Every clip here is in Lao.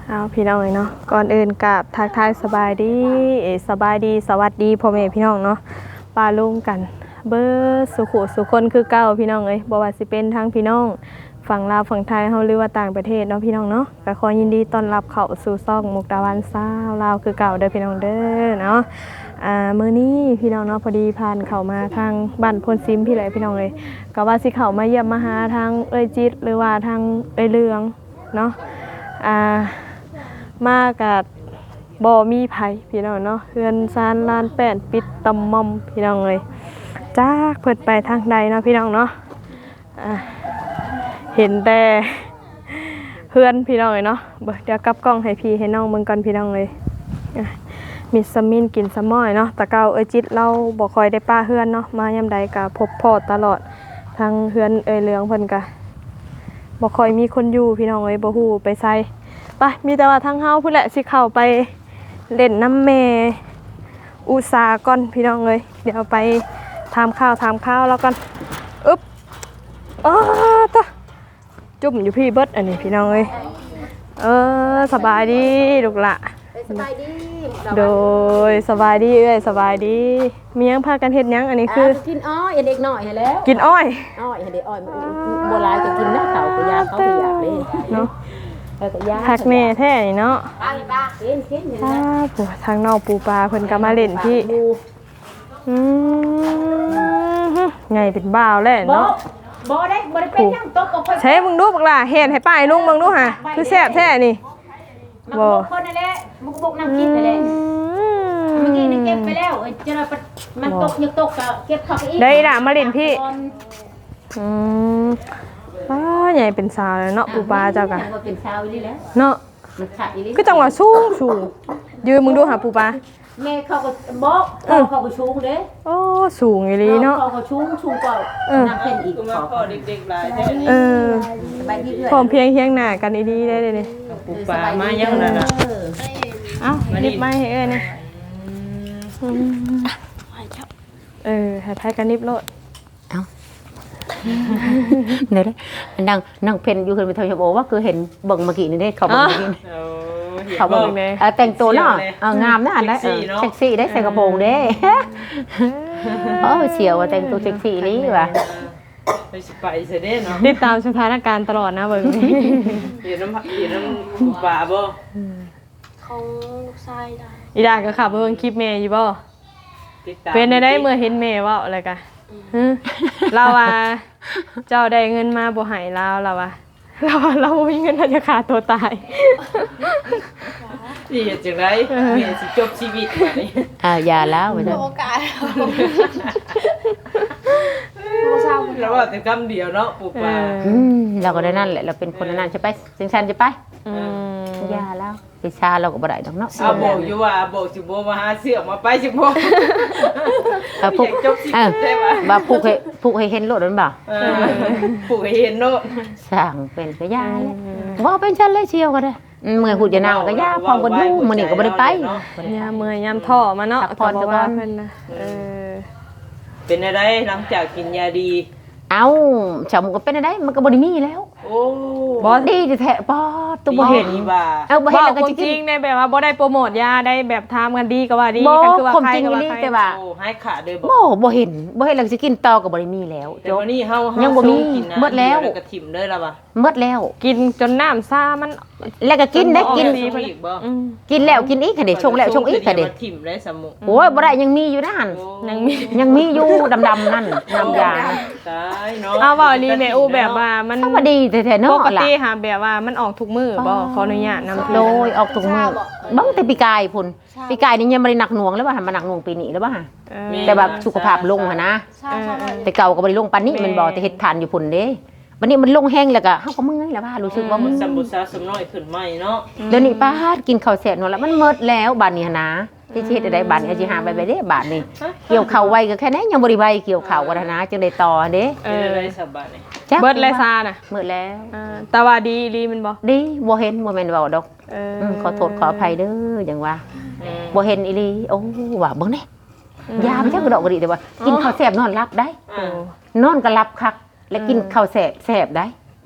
ເອົາ ພີ່ນ້ອງເອີຍເນາະ, ກ່ອນອື່ນກາບທັກທາຍສະບາຍດີ ເອ ສະບາຍດີ ສະຫວັດດີພໍ່ແມ່ພີ່ນ້ອງເນາະ, ປ້າລຸງກັນເບິດສູ່ຄູ່ສູ່ຄົນຄືເກົ່າ ພີ່ນ້ອງເອີຍ, ບໍ່ວ່າຊິເປັນທາງພີ່ນ້ອງຝັ່ງລາວຝັ່ງໄທເຮົາ ຫຼືວ່າຕ່າງປະເທດເນາະ ພີ່ນ້ອງເນາະ, ກໍຂໍຍິນດີຕ້ອນຮັບເຂົ້າສູ່ຊ່ອງມຸກດາວັນຊາວລາວຄືເກົ່າເດີ ພີ່ນ້ອງເດີເນາະ. ອ່າ ມື້ນີ້ພີ່ນ້ອງເນາະ ພໍດີຜ່ານເຂົ້າມາທາງບ້ານໂພນຊິມພີ້ແຫຼະ ພີ່ນ້ອງເອີຍ, ກໍວ່າຊິເຂົ້າມາຢ້ຽມມາຫາທາງເອື້ອຍຈິດ ຫຼືວ່າທາງເອື້ອຍເຫຼືອງ ເນາະ. ອ່າ ມາກະບໍ່ມີໃຜພີ່ນ້ອງເນາະ, ເຮືອນຊານລານແປ້ນປິດຕະໝ່ອມພີ່ນ້ອງເອີຍ, ຈັກເພິ່ນໄປທາງໃດເນາະ ພີ່ນ້ອງເນາະ. ອ່າ ເຫັນແຕ່ເຮືອນພີ່ນ້ອງເອີຍເນາະ. ເບິ່ງ ດຽວກັບກ້ອງໃຫ້ພີ່ໃຫ້ນ້ອງເບິ່ງກ່ອນ ພີ່ນ້ອງເອີຍ. ອ່າ ມິດສະມິນກິນສະມ້ອຍເນາະ, ແຕ່ເກົ່າເອື້ອຍຈິດລາວບໍ່ຄ່ອຍໄດ້ປະເຮືອນເນາະ, ມາຍາມໃດກະພົບພໍ້ຕະຫຼອດ. ທາງເຮືອນເອື້ອຍເຫຼືອງເພິ່ນກະ ບໍ່ຄ່ອຍມີຄົນຢູ່ພີ່ນ້ອງເອີຍ, ບໍ່ຮູ້ໄປໃສ. ໄປ ມີແຕ່ວ່າທາງເຮົາພຸ້ນແຫຼະ ຊິເຂົ້າໄປຫຼິ້ນນຳແມ່ອຸສາກ່ອນພີ່ນ້ອງເອີຍ, ດຽວໄປຖາມຂ່າວຖາມຄາວລາວກ່ອນ. ອຶບ ໂອ້ ໂທ້ ຈຸ້ມຢູ່ພີ້ເບິດອັນນີ້ພີ່ນ້ອງເອີຍ. ເອີ ສະບາຍດີລູກຫຼ້າ. ເອີ ສະບາຍດີ ໂດຍ ສະບາຍດີເອື້ອຍ ສະບາຍດີ. ມີຫຍັງ ພາກັນເຮັດຫຍັງອັນນີ້? ຄື ອ່າ ກິນອ້ອຍ ເດັກນ້ອຍຫັ້ນແຫຼະ ກິນອ້ອຍ ອ້ອຍຫັ້ນເດ້ ອ້ອຍ ອ່າ ບໍ່ຫຼາຍກໍກິນນະ ເຂົາກໍຢາກ ເຂົາກໍຢາກເດ້ເນາະ. ເອີ ກໍຢາກ ຄັກແນ່ແທ້ນີ້ເນາະ. ກິນ ກິນ ກິນ ອ່າ ຜູ້ ທາງນ້ອງປູປາເພິ່ນກໍມາຫຼິ້ນພີ້. ອືມ ໃຫຍ່ເປັນບ່າວແລ້ວເນາະ. ບໍ່ ບໍ່ໄດ້ ບໍ່ໄດ້ເປັນຫຍັງ ຕົກບໍ່ຄ່ອຍ ໃຊ້ເບິ່ງດູບັກຫຼ້າ ເຮັດໃຫ້ປ້າໃຫ້ລຸງເບິ່ງດູຫາ ຄືແຊບແທ້ນີ້. ບໍ່ ຄົນນັ້ນແຫຼະ ບຸກໆ ນຳກິນນັ້ນແຫຼະ. ອືມ ເມື່ອກີ້ນີ້ເກັບໄປແລ້ວ ເອີ ຈະວ່າມັນຕົກ ຍັງຕົກກໍເກັບເຂົ້າໄປອີກ ໄດ້ລະ ມາຫຼິ້ນພີ້. ອືມ ປ້າ ໃຫຍ່ເປັນສາວແລ້ວເນາະ ປູປາເຈົ້າກະ ເປັນສາວອີ່ຫຼີແລ້ວເນາະ. ຄືຈັງຫວະສູງໆ ຢືນເບິ່ງດູຫາປູປາ. ແມ່ເຂົາກໍ ບໍ່ ເອີ ພໍ່ເຂົາກໍສູງເດ້. ໂອ້ ສູງອີ່ຫຼີເນາະ ພໍ່ເຂົາສູງ ສູງກວ່າ ເອີ ນາງເພັນອີກ. ຄືມາພໍ້ເດັກໆຫຼາຍແທ້. ເອີ ພ້ອມພຽງຮຽງໜ້າກັນອີ່ຫຼີເດ້ນີ້. ປູປາມາຍັງນັ້ນນະ. ເອົ້າ ມານີ້ ໜິບໄມ້ໃຫ້ເອື້ອຍແດ່. ອືມ ເອີ ໃຫ້ໃຜກໍໜິບໂລດ. ເອົ້າ ເດີ ນາງ ນາງເພັນຢູ່ເຮືອນແມ່ເຖົ້າຍາໂອ ວ່າຄືເຫັນເບິ່ງເມື່ອກີ້ນີ້ເດ້ ເຂົາເບິ່ງເມື່ອກີ້ນີ້. ໂອ້ ເຂົາເບິ່ງ ເອີ ແຕ່ງຕົວເນາະ ເອີ ງາມນະຫັ້ນນະ ເຊັກຊີເນາະ ເຊັກຊີເດ້ ໃສ່ກະໂປງເດ້. ໂອ້ ສ່ຽວວ່າແຕ່ງຕົວເຊັກຊີອີ່ຫຼີວ່າ. ໄປຊິໄປຊະເດ້ເນາະ ຕິດຕາມສະຖານະການຕະຫຼອດນະເບິ່ງ. ເຫັນນຳ ເຫັນນຳປູປາບໍ່? ຂອງລູກຊາຍດາ ອີດາກໍເຂົ້າໄປເບິ່ງຄລິບແມ່ຢູ່ບໍ່? ເປັນແນວໃດເມື່ອເຫັນແມ່ເວົ້າແລ້ວກະ? ອືມ ຮຶ ລາວວ່າ ເຈົ້າໄດ້ເງິນມາບໍ່ໃຫ້ລາວ ລາວວ່າ ລາວວ່າລາວບໍ່ມີເງິນ ລາວຈະຂ້າຕົວຕາຍ. ຊິເຮັດຈັ່ງໃດ ເອີ ແມ່ຊິຈົບຊີວິດບາດນີ້. ອ່າ ຢ່າລາວວ່າຊັ້ນ ໂອກາດ ບໍ່ເຊົາ ລາວເວົ້າແຕ່ຄຳດຽວເນາະ ປູປາ. ເອີ ອືມ ລາວກໍໄດ້ນັ້ນແຫຼະ ລາວເປັນຄົນນັ້ນ ຈະໄປຈັ່ງຊັ້ນ ຈະໄປ. ອືມ ຢ່າລາວ ໄປຊາລາວກໍບໍ່ໄດ້ດອກເນາະ. ອາ ບອກຢູ່ວ່າ ບອກຊິບໍ່ມາຫາເສື້ອມາໄປຊິບໍ່. ເອີ ຜູກ ຢາກຈົບຊີວິດ ເອີ ແທ້ວ່າ ວ່າຜູກໃຫ້ ຜູກໃຫ້ເຫັນໂລດແມ່ນບໍ່? ເອີ ຜູກໃຫ້ເຫັນໂລດ ສ້າງເປັນກະຢ່າແຫຼະ. ອືມ ບໍ່ເປັນຊັ້ນເລີຍ ສ່ຽວກໍໄດ້. ອືມ ເມື່ອຍພຸດຢານາງກໍຢ່າ ເວົ້າ ເວົ້າ ເວົ້າ ເວົ້າ ມື້ນີ້ກໍບໍ່ໄດ້ໄປ. ເມື່ອຍຍາມເມື່ອຍຍາມທໍ້ມາເນາະ ພັກຜ່ອນ ກໍບໍ່ວ່າເພິ່ນນະ. ເອີ ເອີ ເປັນແນວໃດຫຼັງຈາກກິນຢາດີ? ເອົ້າ ຊາວໝູ່ກໍເປັນແນວໃດ ມັນກໍບໍ່ໄດ້ມີແລ້ວ. ໂອ້ ບໍ່ ດີແທ້ໆ ປາດ ຕົວບໍ່ເຫັນ ເວົ້າອີ່ຫວ່າ ເອີ ບໍ່ເຫັນແລ້ວກໍຊິກິນ. ເວົ້າຄວາມຈິງໃນແບບວ່າບໍ່ໄດ້ໂປຣໂມດຢາໃດ ແບບຖາມກັນດີກໍວ່າດີ ບໍ່ ຄັນຄືວ່າ ຄວາມຈິງອີ່ຫຼີ ແຕ່ວ່າ ໂອ້ ໃຫ້ຂາດເດີບໍ່? ບໍ່ ບໍ່ເຫັນ ບໍ່ເຫັນແລ້ວຊິກິນຕໍ່ກໍບໍ່ໄດ້ມີແລ້ວ. ແຕ່ ຈົບ ວັນນີ້ເຮົາ ເຮົາ ຍັງບໍ່ມີ ໂຊກິນນະ ໝົດແລ້ວ ດຽວກໍຖິ້ມເດີລະວ່າ. ໝົດແລ້ວ ກິນຈົນນ້ຳຊາມັນ ແລ້ວກໍກິນໄດ້ ກິນ ກິນອີກບໍ່? ອືມ ກິນແລ້ວກິນອີກຫັ້ນເດ້ ຊົງແລ້ວຊົງອີກຫັ້ນເດ້. ມາຖິ້ມໄດ້ສະໝຸ. ໂອ້ຍ ບໍ່ໄດ້ ຍັງມີຢູ່ນະຫັ້ນ ຍັງມີ ຍັງມີຢູ່ດຳໆນັ້ນ ນ້ຳຢາ. ຕາຍເນາະ ເອົາ ເວົ້າອີ່ຫຼີແມ່ອູ ແບບວ່າມັນ ສະບາຍດີແທ້ໆເນາະ. ປົກກະຕິຫາແບບວ່າມັນອອກທຸກມື້ບໍ່? ອໍ ຂໍອະນຸຍາດນຳ. ໂດຍ ອອກທຸກມື້ ເບິ່ງແຕ່ປີກາຍພຸ້ນ. ປີກາຍນີ້ຍັງບໍ່ໄດ້ໜັກໜ່ວງເລີຍວ່າ ມາໜັກໜ່ວງປີນີ້ເລີຍວ່າ. ເອີ ແຕ່ວ່າສຸຂະພາບລົງຫັ້ນນະ. ເອີ ແຕ່ເກົ່າກໍບໍ່ໄດ້ລົງປານນີ້ແມ່ນບໍ່? ແຕ່ເຮັດທານຢູ່ພຸ້ນເດ້. ບັດນີ້ມັນລົງແຮງແລ້ວກໍ ເຮົາກໍເມື່ອຍແລ້ວວ່າ ຮູ້ສຶກວ່າເມື່ອຍ. ອືມ ສຳບູຊາສຳນ້ອຍຂຶ້ນໃໝ່ເນາະ. ອືມ ດຽວນີ້ປາດ ກິນເຂົ້າແຊບນອນແລ້ວ ມັນໝົດແລ້ວບາດນີ້ຫັ້ນນາ. ຊິ ຊິເຮັດແນວໃດບາດນີ້? ອືມ ຊິຫາໄປໄປເດ້ບາດນີ້. ກ່ຽວເຂົ້າໄວກໍແຄ່ນັ້ນ ຍັງບໍ່ໄດ້ໄວກ່ຽວເຂົ້າກໍຫັ້ນນາ ເອີ ຈັ່ງໄດ້ຕໍ່ຫັ້ນເດ້. ເອີ ເປັນຈັ່ງໃດສະບາດນີ້? ຈັກ ເບິດແລ້ວຊານະ? ເບິດແລ້ວ. ເອີ ແຕ່ວ່າດີອີ່ຫຼີແມ່ນບໍ່? ດີ ບໍ່ເຫັນ ບໍ່ແມ່ນເວົ້າດອກ. ເອີ ອືມ ຂໍໂທດຂໍອະໄພເດີ ຈັ່ງວ່າ ອືມ ບໍ່ເຫັນອີ່ຫຼີ. ໂອ້ ວ່າເບິ່ງແດ່ ອືມ ຢາໄປຈັກດອກກໍດີ ແຕ່ວ່າ ອໍ ກິນເຂົ້າແຊບນອນຫຼັບໄດ໋. ເອີ ນອນກໍຫຼັບຄັກ ແລ້ວກິນ ອືມ ເຂົ້າແຊບ ແຊບໄດ໋.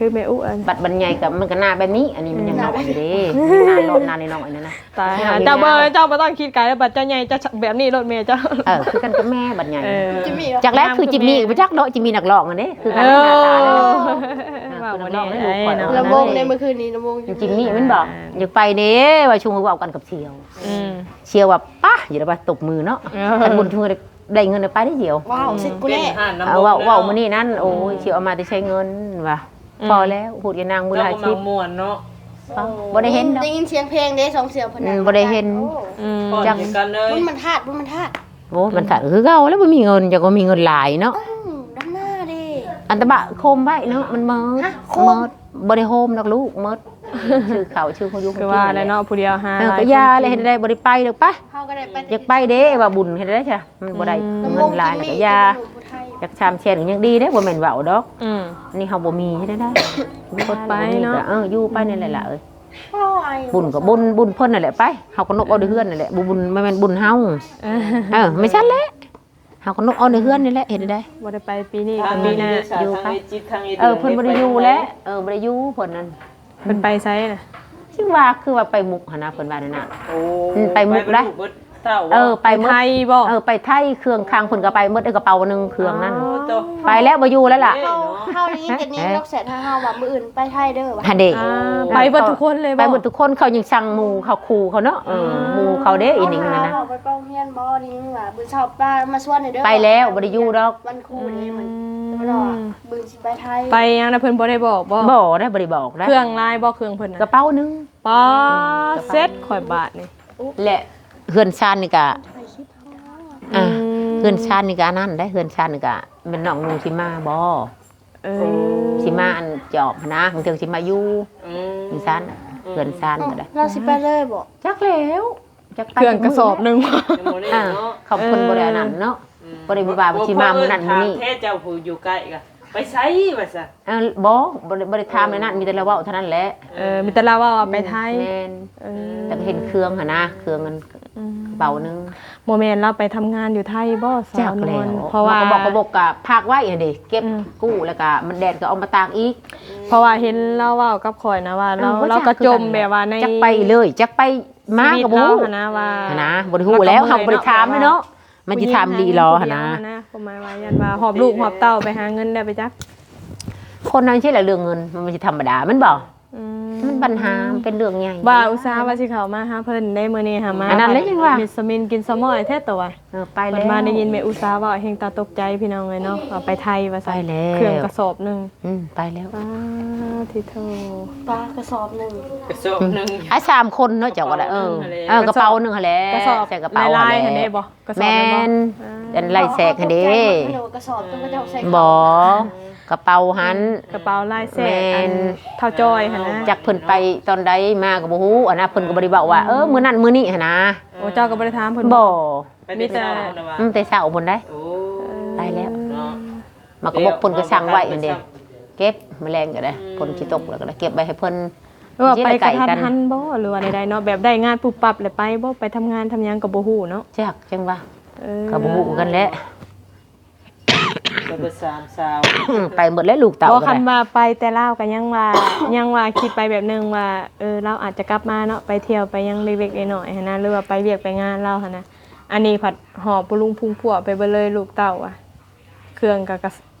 ຄືແມ່ອຸອັນ ບັດບັນໃຫຍ່ກໍມັນກໍໜ້າແບບນີ້ ອັນນີ້ມັນຍັງ ອືມ ນ້ອຍຢູ່ເດ້ ໜ້າໂລດໜ້ານ້ອຍໆນັ້ນນະ. ຕາຍ ເຮົາ ເຈົ້າບໍ່ ເຈົ້າບໍ່ຕ້ອງຄິດໄກແລ້ວ ບັດເຈົ້າໃຫຍ່ເຈົ້າແບບນີ້ໂລດແມ່ເຈົ້າ. ເອີ ຄືກັນກັບແມ່ບັດໃຫຍ່ ເອີ ຈິມມີ່ເນາະ ຈັກແລ້ວຄືຈິມມີ່ ບໍ່ຈັກເນາະ ຈິມມີ່ນັກຮ້ອງຫັ້ນເດ້ ຄືກັນ ເອີ ໜ້າຕາ ເອີ ເວົ້າບໍ່ແນ່ເນາະ ລູກຂ້ອຍເນາະ ລຳວົງໃນມື້ຄືນນີ້ ລຳວົງຢູ່ ຈິມມີ່ມັນບອກ ຢາກໄປເດ້ ວ່າຊຸມເວົ້າກັນກັບສ່ຽວ ອືມ ສ່ຽວວ່າປະ ຢູ່ແລ້ວວ່າຕົບມືເນາະ ເອີ ຄັນບຸນຊຸມ ໄດ້ເງິນໄປໄດ້ດຽວ ວ້າວ ອືມ ເຊັກກູແລະ ເປັນຮ້ານນ້ຳ ເອີ ເວົ້າ ເວົ້າມື້ນີ້ນັ້ນ ໂອ້ຍ ອືມ ຊິເອົາມາແຕ່ໃຊ້ເງິນວ່າ ອືມ ພໍແລ້ວ ພູດຍານາງມື້ລະຫ້າສິບ ເຈົ້າກໍມັກມ່ວນເນາະ ບໍ່ໄດ້ເຫັນດອກ ໄດ້ຍິນສຽງເພງເດ້ ສອງສຽວເພິ່ນ ອືມ ບໍ່ໄດ້ເຫັນ ໂອ້ ອືມ ຈັກ ກັນເລີຍ ມັນທາດ ມັນທາດ ໂອ້ ມັນທາດຄືເກົ່າແລ້ວ ບໍ່ມີເງິນ ຈັກວ່າມີເງິນຫຼາຍເນາະ ອືມ ດຳໜ້າເດ້ ອັນຕະບະໂຄມໄວ້ເນາະ ມັນໝົດ ຮະ ໂຄມ ໝົດ ບໍ່ໄດ້ໂຮມດອກລູກ ໝົດ ຊື້ເຂົ້າຊື້ຂອງຢູ່ຂອງກິນ ຄືວ່າແຫຼະເນາະ ຜູ້ດຽວຫາ ເອີ ກໍຢ່າແຫຼະ ເຮັດໄດ້ ບໍ່ໄດ້ໄປດອກ ໄປ ເຮົາກໍໄດ້ໄປ ຢາກໄປເດ້ ວ່າບຸນເຮັດໄດ້ຊະ ມັນບໍ່ໄດ້ ອືມ ເງິນຫຼາຍກໍຢ່າ ຢາກສາມແສນກໍຍັງດີເດ້ ບໍ່ແມ່ນເວົ້າດອກ ອືມ ອັນນີ້ເຮົາບໍ່ມີເຮັດໄດ້ ບໍ່ໄປເນາະ ເອີ ຢູ່ໄປນີ້ແຫຼະຫຼ້າເອີຍ ບຸນກໍບຸນ ບຸນເພິ່ນນັ້ນແຫຼະ ໄປ ເຮົາກໍນົບເອົາໃນເຮືອນນັ້ນແຫຼະ ບໍ່ບຸນ ບໍ່ແມ່ນບຸນເຮົາ ເອີ ເອີ ແມ່ນຊັ້ນແຫຼະ ເຮົາກໍນົບເອົາໃນເຮືອນນີ້ແຫຼະ ເຮັດໃດ ບໍ່ໄດ້ໄປປີນີ້ກໍປີໜ້າ ຢູ່ໄປ ເອີ ເພິ່ນບໍ່ໄດ້ຢູ່ແລ້ວ ເອີ ບໍ່ໄດ້ຢູ່ເພິ່ນນັ້ນ ເພິ່ນໄປໃສນະ ຄືວ່າ ຄືວ່າໄປມຸກຫັ້ນນະ ເພິ່ນວ່ານັ້ນນະ ໂອ້ ອືມ ໄປມຸກໄດ໋ ເອີ ໄປໝົດ ໄປໄທບໍ່ ເອີ ໄປໄທ ເຄື່ອງຄັງເພິ່ນກໍໄປໝົດ ເອີ ກະເປົາໜຶ່ງເຄື່ອງນັ້ນ ອໍ ໄປແລ້ວ ບໍ່ຢູ່ແລ້ວລະ ເຮົາ ເຮົາໄດ້ຍິນແຕ່ນີ້ ເອີ ນອກແສນເຮົາວ່າມື້ອື່ນໄປໄທເດີວ່າ ຫັ້ນເດ້ ອ່າ ໄປເບິດທຸກຄົນເລີຍບໍ່ ໄປເບິດທຸກຄົນ ເຂົາຍັງສັ່ງໝູ່ເຂົາ ຄູ່ເຂົາເນາະ ເອີ ອ່າ ໝູ່ເຂົາເດ້ ອີ່ໜິງນັ້ນນະ ໄປເຂົ້າໂຮງຮຽນບໍ່ ໄດ້ຍິນວ່າມື້ເຊົ້າປ້າມາຊວນເດີ ໄປແລ້ວ ບໍ່ໄດ້ຢູ່ດອກ ວັນຄູເດ້ ອືມ ມື້ ມື້ຊິໄປໄທ ໄປຫຍັງນະ ເພິ່ນບໍ່ໄດ້ບອກບໍ່ ບໍ່ໄດ້ ບໍ່ໄດ້ບອກໄດ໋ ເຄື່ອງຫຼາຍບໍ່ ເຄື່ອງເພິ່ນນະ ກະເປົາໜຶ່ງ ປາ ເສັດຂ້ອຍບາດນີ້ ແລະ ເຮືອນຊານນີ້ກະ ອ່າ ອືມ ເຮືອນຊານນີ້ກະອັນນັ້ນໄດ໋ ເຮືອນຊານນີ້ກະແມ່ນນ້ອງນຸ່ງຊິມາບໍ່ ເອີ ຊິມາອັນຈອບຫັ້ນນະ ບາງເທື່ອຊິມາຢູ່ ອືມ ເຮືອນຊານ ອືມ ເຮືອນຊານກໍໄດ້ ລາວຊິໄປເລີຍບໍ່ ຈັກແລ້ວ ຈັກໄປ ເຄື່ອງກະສອບໜຶ່ງ ຍັງບໍ່ແນ່ເນາະ ອ່າ ເຂົາເພິ່ນບໍ່ໄດ້ອັນນັ້ນເນາະ ເອີ ບໍ່ໄດ້ວ່າຊິມາມື້ນັ້ນມື້ນີ້ ຖາມແທ້ເຈົ້າຜູ້ຢູ່ໃກ້ກະ ໄປໃສວ່າຊັ້ນ ເອີ ບໍ່ ບໍ່ໄດ້ ບໍ່ໄດ້ຖາມແນວນັ້ນ ເອີ ມີແຕ່ລາວເວົ້າເທົ່ານັ້ນແຫຼະ ເອີ ມີແຕ່ລາວເວົ້າວ່າໄປໄທ ອືມ ແມ່ນ ເອີ ແຕ່ກໍເຫັນເຄື່ອງຫັ້ນນະ ເຄື່ອງນັ້ນ ອືມ ກະເປົາໜຶ່ງ ບໍ່ແມ່ນລາວໄປທຳງານຢູ່ໄທບໍ່ສາວນວນ ຈັກແລ້ວ ເພາະວ່າ ເຮົາກໍບອກ ກໍບອກກະຝາກໄວ້ຫັ້ນເດ ເກັບ ອືມ ກູ້ແລ້ວກະມັນແດດກໍເອົາມາຕາກອີກ ເພາະວ່າເຫັນລາວເວົ້າກັບຂ້ອຍນະວ່າ ເອີ ລາວ ລາວກະຈົ່ມແບບວ່າໃນ ຈັກໄປເລີຍ ຈັກໄປມາກໍບໍ່ຮູ້ ຊີວິດລາວຫັ້ນນະວ່າ ຫັ້ນນະ ບໍ່ໄດ້ຮູ້ແລ້ວ ເຮົາບໍ່ໄດ້ຖາມເລີຍເນາະ ແມ່ນຊິຖາມລີລໍຫັ້ນນະ ຄວາມໝາຍວ່າຢ້ານວ່າຫອບລູກຫອບເຕົ້າໄປຫາເງິນໄດ້ໄປຈັກ ຄົນເຮົາຈັ່ງຊີ້ແຫຼະ ເລື່ອງເງິນມັນຊິທຳມະດາແມ່ນບໍ່ ອືມ ມັນບັນຫາ ມັນເປັນເລື່ອງໃຫຍ່ ວ່າອຸດສ່າວ່າຊິເຂົ້າມາຫາເພິ່ນໄດ໋ ມື້ນີ້ຫາມາ ອັນນັ້ນແຫຼະຈັ່ງວ່າ ເຮັດສະມິນກິນສະມ້ອຍແທ້ຕົວະ ເອີ ໄປແລ້ວ ເພິ່ນມາໄດ້ຍິນແມ່ອຸດສ່າເວົ້າແຮງຕາຕົກໃຈພີ່ນ້ອງເອີຍເນາະ ເອົາໄປໄທວ່າຊັ້ນ ໄປແລ້ວ ເຄື່ອງກະສອບໜຶ່ງ ອືມ ໄປແລ້ວ ປາ ທິໂທ ປາ ກະສອບໜຶ່ງ ກະສອບໜຶ່ງ ອືມ ອ້າຍສາມຄົນເນາະ ເຈົ້າກໍໄດ້ ເອີ ກະເປົາໜຶ່ງຫັ້ນແຫຼະ ເອີ ກະເປົາໜຶ່ງຫັ້ນແຫຼະ ກະສອບ ໃສ່ກະເປົາຫັ້ນແຫຼະ ຫຼາຍໆຫັ້ນເດ້ບໍ່ ກະສອບ ແມ່ນບໍ່ ອ່າ ອັນໄລ່ແຊກຫັ້ນເດ້ ກະສອບຕົວເຈົ້າໃສ່ ບໍ່ ກະເປົາຫັ້ນ ອືມ ກະເປົາລາຍແຊກ ແມ່ນ ອັນທ້າວຈ້ອຍຫັ້ນນະ ຈັກເພິ່ນໄປຕອນໃດມາກໍບໍ່ຮູ້ ອັນນະ ເພິ່ນກໍບໍ່ໄດ້ເວົ້າວ່າ ອືມ ເອີ ມື້ນັ້ນມື້ນີ້ຫັ້ນນະ ໂອ້ ເຈົ້າກໍບໍ່ໄດ້ຖາມເພິ່ນ ບໍ່ ມີແຕ່ ອືມ ແຕ່ເຊົ້າພຸ້ນໄດ໋ ໂອ້ ໄປແລ້ວ ເນາະ ໝາກກະບົກເພິ່ນກໍສັ່ງໄວ້ຫັ້ນເດ້ ເກັບມື້ແລງກໍໄດ້ ອືມ ຝົນຊິຕົກແລ້ວກໍໄດ້ ເກັບໄວ້ໃຫ້ເພິ່ນ ຫຼືວ່າໄປກະທັນຫັນບໍ່ ຫຼືວ່າໃດໆເນາະ ແບບໄດ້ງານປຸບປັບແລ້ວໄປບໍ່ ໄປທຳງານທຳຫຍັງກໍບໍ່ຮູ້ເນາະ ຈັກຈັ່ງວ່າ ເອີ ກໍບໍ່ຮູ້ຄືກັນແຫຼະ ໄປເບິດສາມສາວ ໄປເບິດແລ້ວລູກເຕົ້າ ບໍ່ ກໍໄດ້ ຄັນວ່າໄປແຕ່ລາວກໍຍັງວ່າ ຍັງວ່າຄິດໄປແບບໜຶ່ງວ່າ ເອີ ລາວອາດຈະກັບມາເນາະ ໄປທ່ຽວໄປຫຍັງເລັກໆນ້ອຍໆຫັ້ນນະ ຫຼືວ່າໄປວຽກໄປງານລາວຫັ້ນນະ ອັນນີ້ພັດຫອບປຸລຸງພຸງພວກໄປເບິດເລີຍລູກເຕົ້າອະ ເຄື່ອງກະ ກະ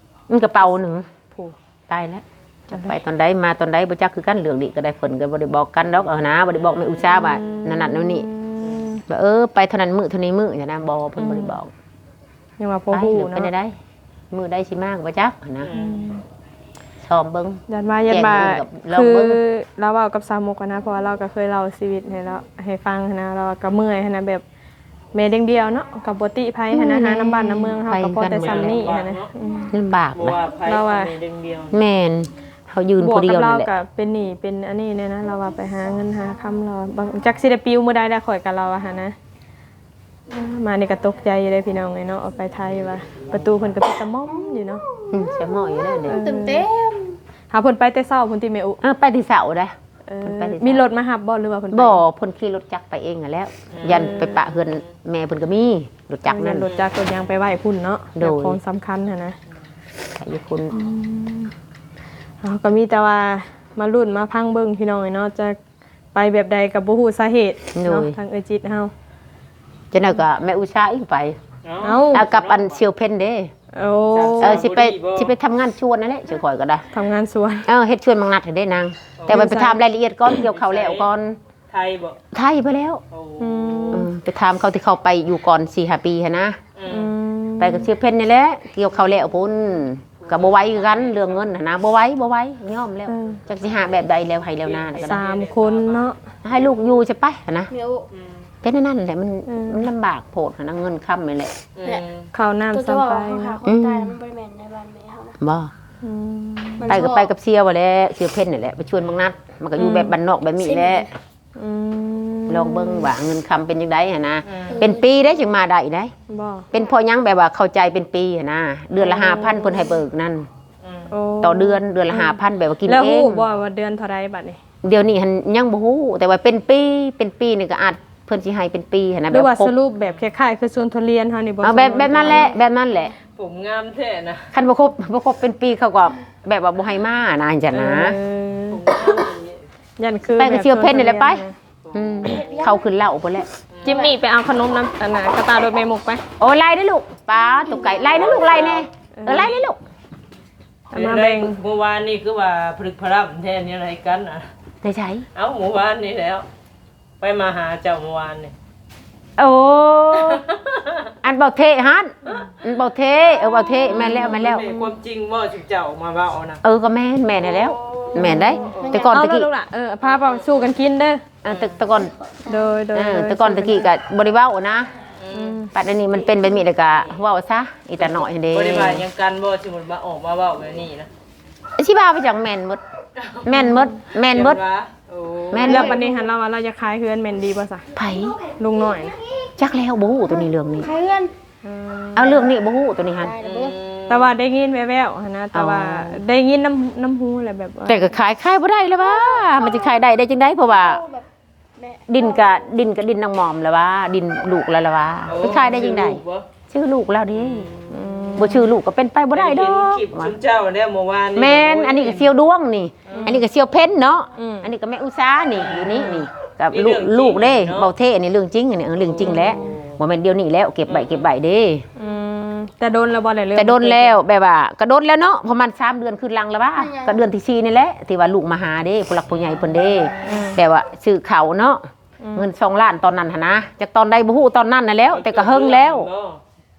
ມັນກະເປົາໜຶ່ງ ຜູ້ ຕາຍແລ້ວ ຈັກໄປຕອນໃດມາຕອນໃດບໍ່ຈັກຄືກັນ ເລື່ອງນີ້ກໍໄດ້ ເພິ່ນກໍບໍ່ໄດ້ບອກກັນດອກ ເອົາຫັ້ນນະ ບໍ່ໄດ້ບອກແມ່ອຸດສ່າວ່າ ອືມ ນັ້ນໆ ໂນ່ນນີ້ ອືມ ວ່າ ເອີ ໄປເທົ່ານັ້ນມື້ເທົ່ານີ້ມື້ຫັ້ນນະ ບໍ່ ເພິ່ນ ອືມ ບໍ່ໄດ້ບອກ ຍັງວ່າພໍຮູ້ເນາະ ໄປແລ້ວເປັນຈັ່ງໃດ ມື້ໃດຊິມາກໍບໍ່ຈັກຫັ້ນນະ ອືມ ຊອມເບິ່ງ ຢ້ານວ່າ ຢ້ານວ່າ ແຈ້ງມື້ກໍລອງເບິ່ງ ຄືລາວເວົ້າກັບສາວມຸກຫັ້ນນະ ເພາະວ່າລາວກໍເຄີຍເລົ່າຊີວິດໃຫ້ລາວ ໃຫ້ຟັງຫັ້ນນະ ລາວກໍເມື່ອຍຫັ້ນນະ ແບບ ແມ່ດຽງດຽວເນາະ ກໍບໍ່ຕິໃຜຫັ້ນນະ ອືມ ຫານຳບ້ານນຳເມືອງເຮົາກໍພໍແຕ່ສ່ຳນີ້ຫັ້ນນະ ອືມ ລຳບາກນະ ລາວວ່າ ແມ່ນ ເຮົາຢືນຜູ້ດຽວນີ້ແຫຼະ ບວກກັບລາວກໍເປັນໜີ້ເປັນອັນນີ້ແນ່ນະ ລາວວ່າໄປຫາເງິນຫາຄຳ ລາວວ່າ ຈັກຊິໄດ້ປິວມື້ໃດແລ້ວ ຂ້ອຍກໍລາວວ່າຫັ້ນນະ ມານີ້ກໍຕົກໃຈຢູ່ເດ້ພີ່ນ້ອງເອີຍເນາະ ເອົາໄປໄທວ່າ ປະຕູເພິ່ນກໍປິດຕະໝອມຢູ່ເນາະ ອືມ ສະໝໍຢູ່ແລ້ວເດ້ ເອີ ເຕັມໆ ຫາເພິ່ນໄປແຕ່ເຊົ້າພຸ້ນຕິແມ່ອຸ ເອີ ໄປແຕ່ເຊົ້າເດ້ ເອີ ເພິ່ນໄປແຕ່ເຊົ້າ ມີລົດມາຮັບບໍ່ ຫຼືວ່າເພິ່ນໄປ ບໍ່ ເພິ່ນຂີ່ລົດຈັກໄປເອງຫັ້ນແຫຼ້ວ ອືມ ຢ້ານໄປປະເຮືອນແມ່ເພິ່ນກໍມີ ລົດຈັກນັ້ນ ເອີ ລົດຈັກລົດຫຍັງໄປໄວ້ພຸ້ນເນາະ ໂດຍ ແບບຂອງສຳຄັນຫັ້ນນະ ໄປຢູ່ພຸ້ນ ອືມ ເຮົາກໍມີແຕ່ວ່າມາລຸ້ນມາຟັງເບິ່ງພີ່ນ້ອງເອີຍເນາະ ຈະໄປແບບໃດກໍບໍ່ຮູ້ສາເຫດເນາະ ໂດຍ ທາງເອື້ອຍຈິດເຮົາ. ຈັ່ງໃດກໍແມ່ອຸດສາອີກໄປ ເອົ້າ ເອົ້າ ເອົາກັບອັນສ່ຽວເພັນເດ້. ໂອ້ ເອີ ຊິໄປ ຊິໄປທຳງານສວນນັ້ນແຫຼະ ຊື່ຂ້ອຍກໍໄດ້ ທຳງານສວນ ເອີ ເຮັດສວນໝາກນັດຫັ້ນເດ້ນາງ ໂອ້ ແຕ່ວ່າໄປຖາມລາຍລະອຽດກ່ອນ ກ່ຽວເຂົ້າແລ້ວກ່ອນ. ໄທບໍ? ໄທໄປແລ້ວ. ໂອ້ ອືມ ເອີ ໄປຖາມເຂົາທີ່ເຂົາໄປຢູ່ກ່ອນສີ່ຫ້າປີຫັ້ນນະ. ອືມ ອືມ ໄປກັບສ່ຽວເພັນນີ້ແຫຼະ ກ່ຽວເຂົ້າແລ້ວພຸ້ນ ກໍບໍ່ໄຫວຄືກັນເລື່ອງເງິນຫັ້ນນະ ບໍ່ໄຫວ ບໍ່ໄຫວ ຍອມແລ້ວ. ເອີ ຈັກຊິຫາແບບໃດແລ້ວໄຮ່ແລ້ວນາກໍໄດ້ ສາມຄົນເນາະ ໃຫ້ລູກຢູ່ຊະໄປຫັ້ນນະ. ແມ່ອຸ ອືມ ເປັນອັນນັ້ນແຫຼະ ມັນ ອືມ ມັນລຳບາກໂພດຫັ້ນນະ ເງິນຄຳນີ້ແຫຼະ. ອືມ ແມ່ນ ເຂົ້ານ້ຳ ໂຕຈະເວົ້າ ສຳໄປ ວ່າເຮົາຫາຄວາມຕາຍ ເນາະ ມັນບໍ່ໄດ້ແມ່ນໃນບ້ານແມ່ເຮົານະ. ບໍ່ ອືມ ໄປກໍໄປກັບສ່ຽວຫັ້ນແຫຼະ ສ່ຽວເພັນນີ້ແຫຼະ ໄປຊວນບັກນັດ ມັນກໍຢູ່ ອືມ ແບບບ້ານນອກແບບນີ້ແຫຼະ. ອືມ ລອງເບິ່ງວ່າເງິນຄຳເປັນຈັ່ງໃດຫັ້ນນະ. ອືມ ເປັນປີເດ້ຈຶ່ງມາໄດ້ໄດ໋. ບໍ່ ເປັນເພາະຫຍັງ ແບບວ່າເຂົ້າໃຈເປັນປີຫັ້ນນະ ເດືອນລະ ອືມ ຫ້າພັນ ເພິ່ນໃຫ້ເບີກນັ້ນ. ອືມ ໂອ້ ຕໍ່ເດືອນ ເດືອນລະ ອືມ ຫ້າພັນ ແບບວ່າກິນເອງ. ແລ້ວຮູ້ບໍ່ວ່າເດືອນເທົ່າໃດບັດນີ້? ດຽວນີ້ຫັ້ນຍັງບໍ່ຮູ້ ແຕ່ວ່າເປັນປີ ເປັນປີນີ້ກໍອາດ ເພິ່ນຊິໃຫ້ເປັນປີຫັ້ນນະ ຫຼືວ່າ ແບບຄົບ ສະຫຼຸບແບບຄ້າຍໆຄືສວນທຸລຽນເຮົານີ້ບໍ່? ເອົາ ແບບ ແບບນັ້ນແຫຼະ ແບບນັ້ນແຫຼະ. ຜົມງາມແທ້ນະ. ຄັນບໍ່ຄົບ ບໍ່ຄົບເປັນປີ ເຂົາກໍແບບວ່າບໍ່ໃຫ້ມານະ ຈັ່ງຊັ້ນນະ. ເອີ ຜົມງາມອີ່ຫຼີ. ຢ້ານຄື ໄປກັບສ່ຽວເພັນນີ້ແຫຼະໄປ. ອືມ ເຂົ້າຂຶ້ນເລົ່າພຸ້ນແຫຼະ. ຈິມມີໄປເອົາຂະໜົມນຳ ອັນນ່າ ກະຕ່າລົດແມ່ມຸກໄປ. ໂອ້ ໄລ່ເດີ້ລູກ ປ້າຕົກໄກ່ ໄລ່ເດີ້ລູກ ໄລ່ແດ່. ເອີ ເອີ ໄລ່ເດີ້ລູກ. ເອົາມາແບ່ງ. ມື້ວານນີ້ຄືວ່າຜະລຶກຜະລຳແທ້ ແນວໃດກັນນະ? ໃນໃສ? ເອົ້າ ມື້ວານນີ້ແຫຼ້ວ ໄປມາຫາເຈົ້າມື້ວານນີ້. ໂອ້ ອັນເບົາເທະຫັ້ນ. ອືມ ເບົາເທະ ເອີ ເບົາເທະ ແມ່ນແລ້ວ ແມ່ນແລ້ວ. ຄວາມຈິງບໍ່ ຊຸມເຈົ້າອອກມາເວົ້ານະ? ເອີ ກໍແມ່ນ ແມ່ນແລ້ວ. ໂອ້ ແມ່ນໄດ໋. ໂອ້ ແຕ່ກ່ອນຕະກີ້ ເອົາລູກຫຼະ ເອີ ພາເວົ້າສູ່ກັນກິນເດີ້. ເອີ ແຕ່ ແຕ່ກ່ອນ ໂດຍ ໂດຍ ເອີ ໂດຍ ແຕ່ກ່ອນຕະກີ້ກໍບໍ່ໄດ້ເວົ້ານະ. ອືມ ອືມ ບັດອັນນີ້ມັນເປັນແບບນີ້ ແລ້ວກໍເວົ້າຊະ ອີຕານ້ອຍຫັ້ນເດ້. ບໍ່ໄດ້ວ່າຫຍັງກັນບໍ່ ຊິມາອອກມາເວົ້າແບບນີ້ນະ? ຊິວ່າໄປຫຍັງ ແມ່ນໝົດ ແມ່ນໝົດ ແມ່ນໝົດ. ໂອ້ ແມ່ນ ແລ້ວບັດນີ້ຫັ້ນ ລາວວ່າລາວຢາກຂາຍເຮືອນ ແມ່ນດີບໍ່ຊະ? ໃຜ? ລຸງນ້ອຍນະ. ຈັກແລ້ວ ບໍ່ຮູ້ໂຕນີ້ ເລື່ອງນີ້ ຂາຍເຮືອນ. ອືມ ເອົາ ເລື່ອງນີ້ບໍ່ຮູ້ໂຕນີ້ຫັ້ນ. ອືມ ແຕ່ວ່າໄດ້ຍິນແວ່ວໆຫັ້ນນະ ແຕ່ວ່າ ອໍ ໄດ້ຍິນນຳ ນຳຫູແຫຼະ ແບບວ່າ ແຕ່ກໍຂາຍ ຂາຍບໍ່ໄດ້ລະວ່າ ມັນຊິຂາຍໄດ້ ໄດ້ຈັ່ງໃດ ເພາະວ່າ ແບບ ແມ່ ດິນກະ ດິນກະດິນນາງໝອມລະວ່າ ດິນລູກລາວລະວ່າ. ໂອ້ ມັນຂາຍໄດ້ຈັ່ງໃດ? ຊື່ລູກບໍ່? ຊື່ລູກລາວເດ້. ອືມ ອືມ ບໍ່ຊື່ລູກກໍເປັນໄປບໍ່ໄດ້ດອກ. ເຫັນຄລິບຊຸມເຈົ້າແລ້ວເມື່ອວານນີ້. ແມ່ນ ໂອ້ຍ ອັນນີ້ກໍສ່ຽວດວງນີ້. ອືມ ອັນນີ້ກໍສ່ຽວເພັນເນາະ. ອືມ ອັນນີ້ກໍແມ່ອຸດສານີ້ ຢູ່ນີ້ນີ້ ກັບລູກ ມີເລື່ອງຈິງ ລູກເດ້ເນາະ. ເວົ້າແທ້ ອັນນີ້ເລື່ອງຈິງ ອັນນີ້ເລື່ອງຈິງແຫຼະ. ໂອ້ ບໍ່ແມ່ນດຽວນີ້ແລ້ວ ເກັບໄວ້ ອືມ ເກັບໄວ້ເດ້. ອືມ ແຕ່ດົນແລ້ວບໍ່ໄດ້ເລື່ອງ? ແຕ່ດົນແລ້ວ ແບບວ່າກໍດົນແລ້ວເນາະ ປະມານສາມເດືອນຄືນຫຼັງລະວ່າ. ອືມ ກໍເດືອນທີສີ່ນີ້ແຫຼະ ທີ່ວ່າລູກມາຫາເດ້ ຜູ້ຫຼັກຜູ້ໃຫຍ່ເພິ່ນເດ້. ອືມ ແບບວ່າຊື້ເຂົ້າເນາະ. ອືມ ເງິນສອງລ້ານຕອນນັ້ນຫັ້ນນະ ຈັກຕອນໃດບໍ່ຮູ້ ຕອນນັ້ນຫັ້ນແຫຼ້ວ ແຕ່ກໍເຫິງແລ້ວ.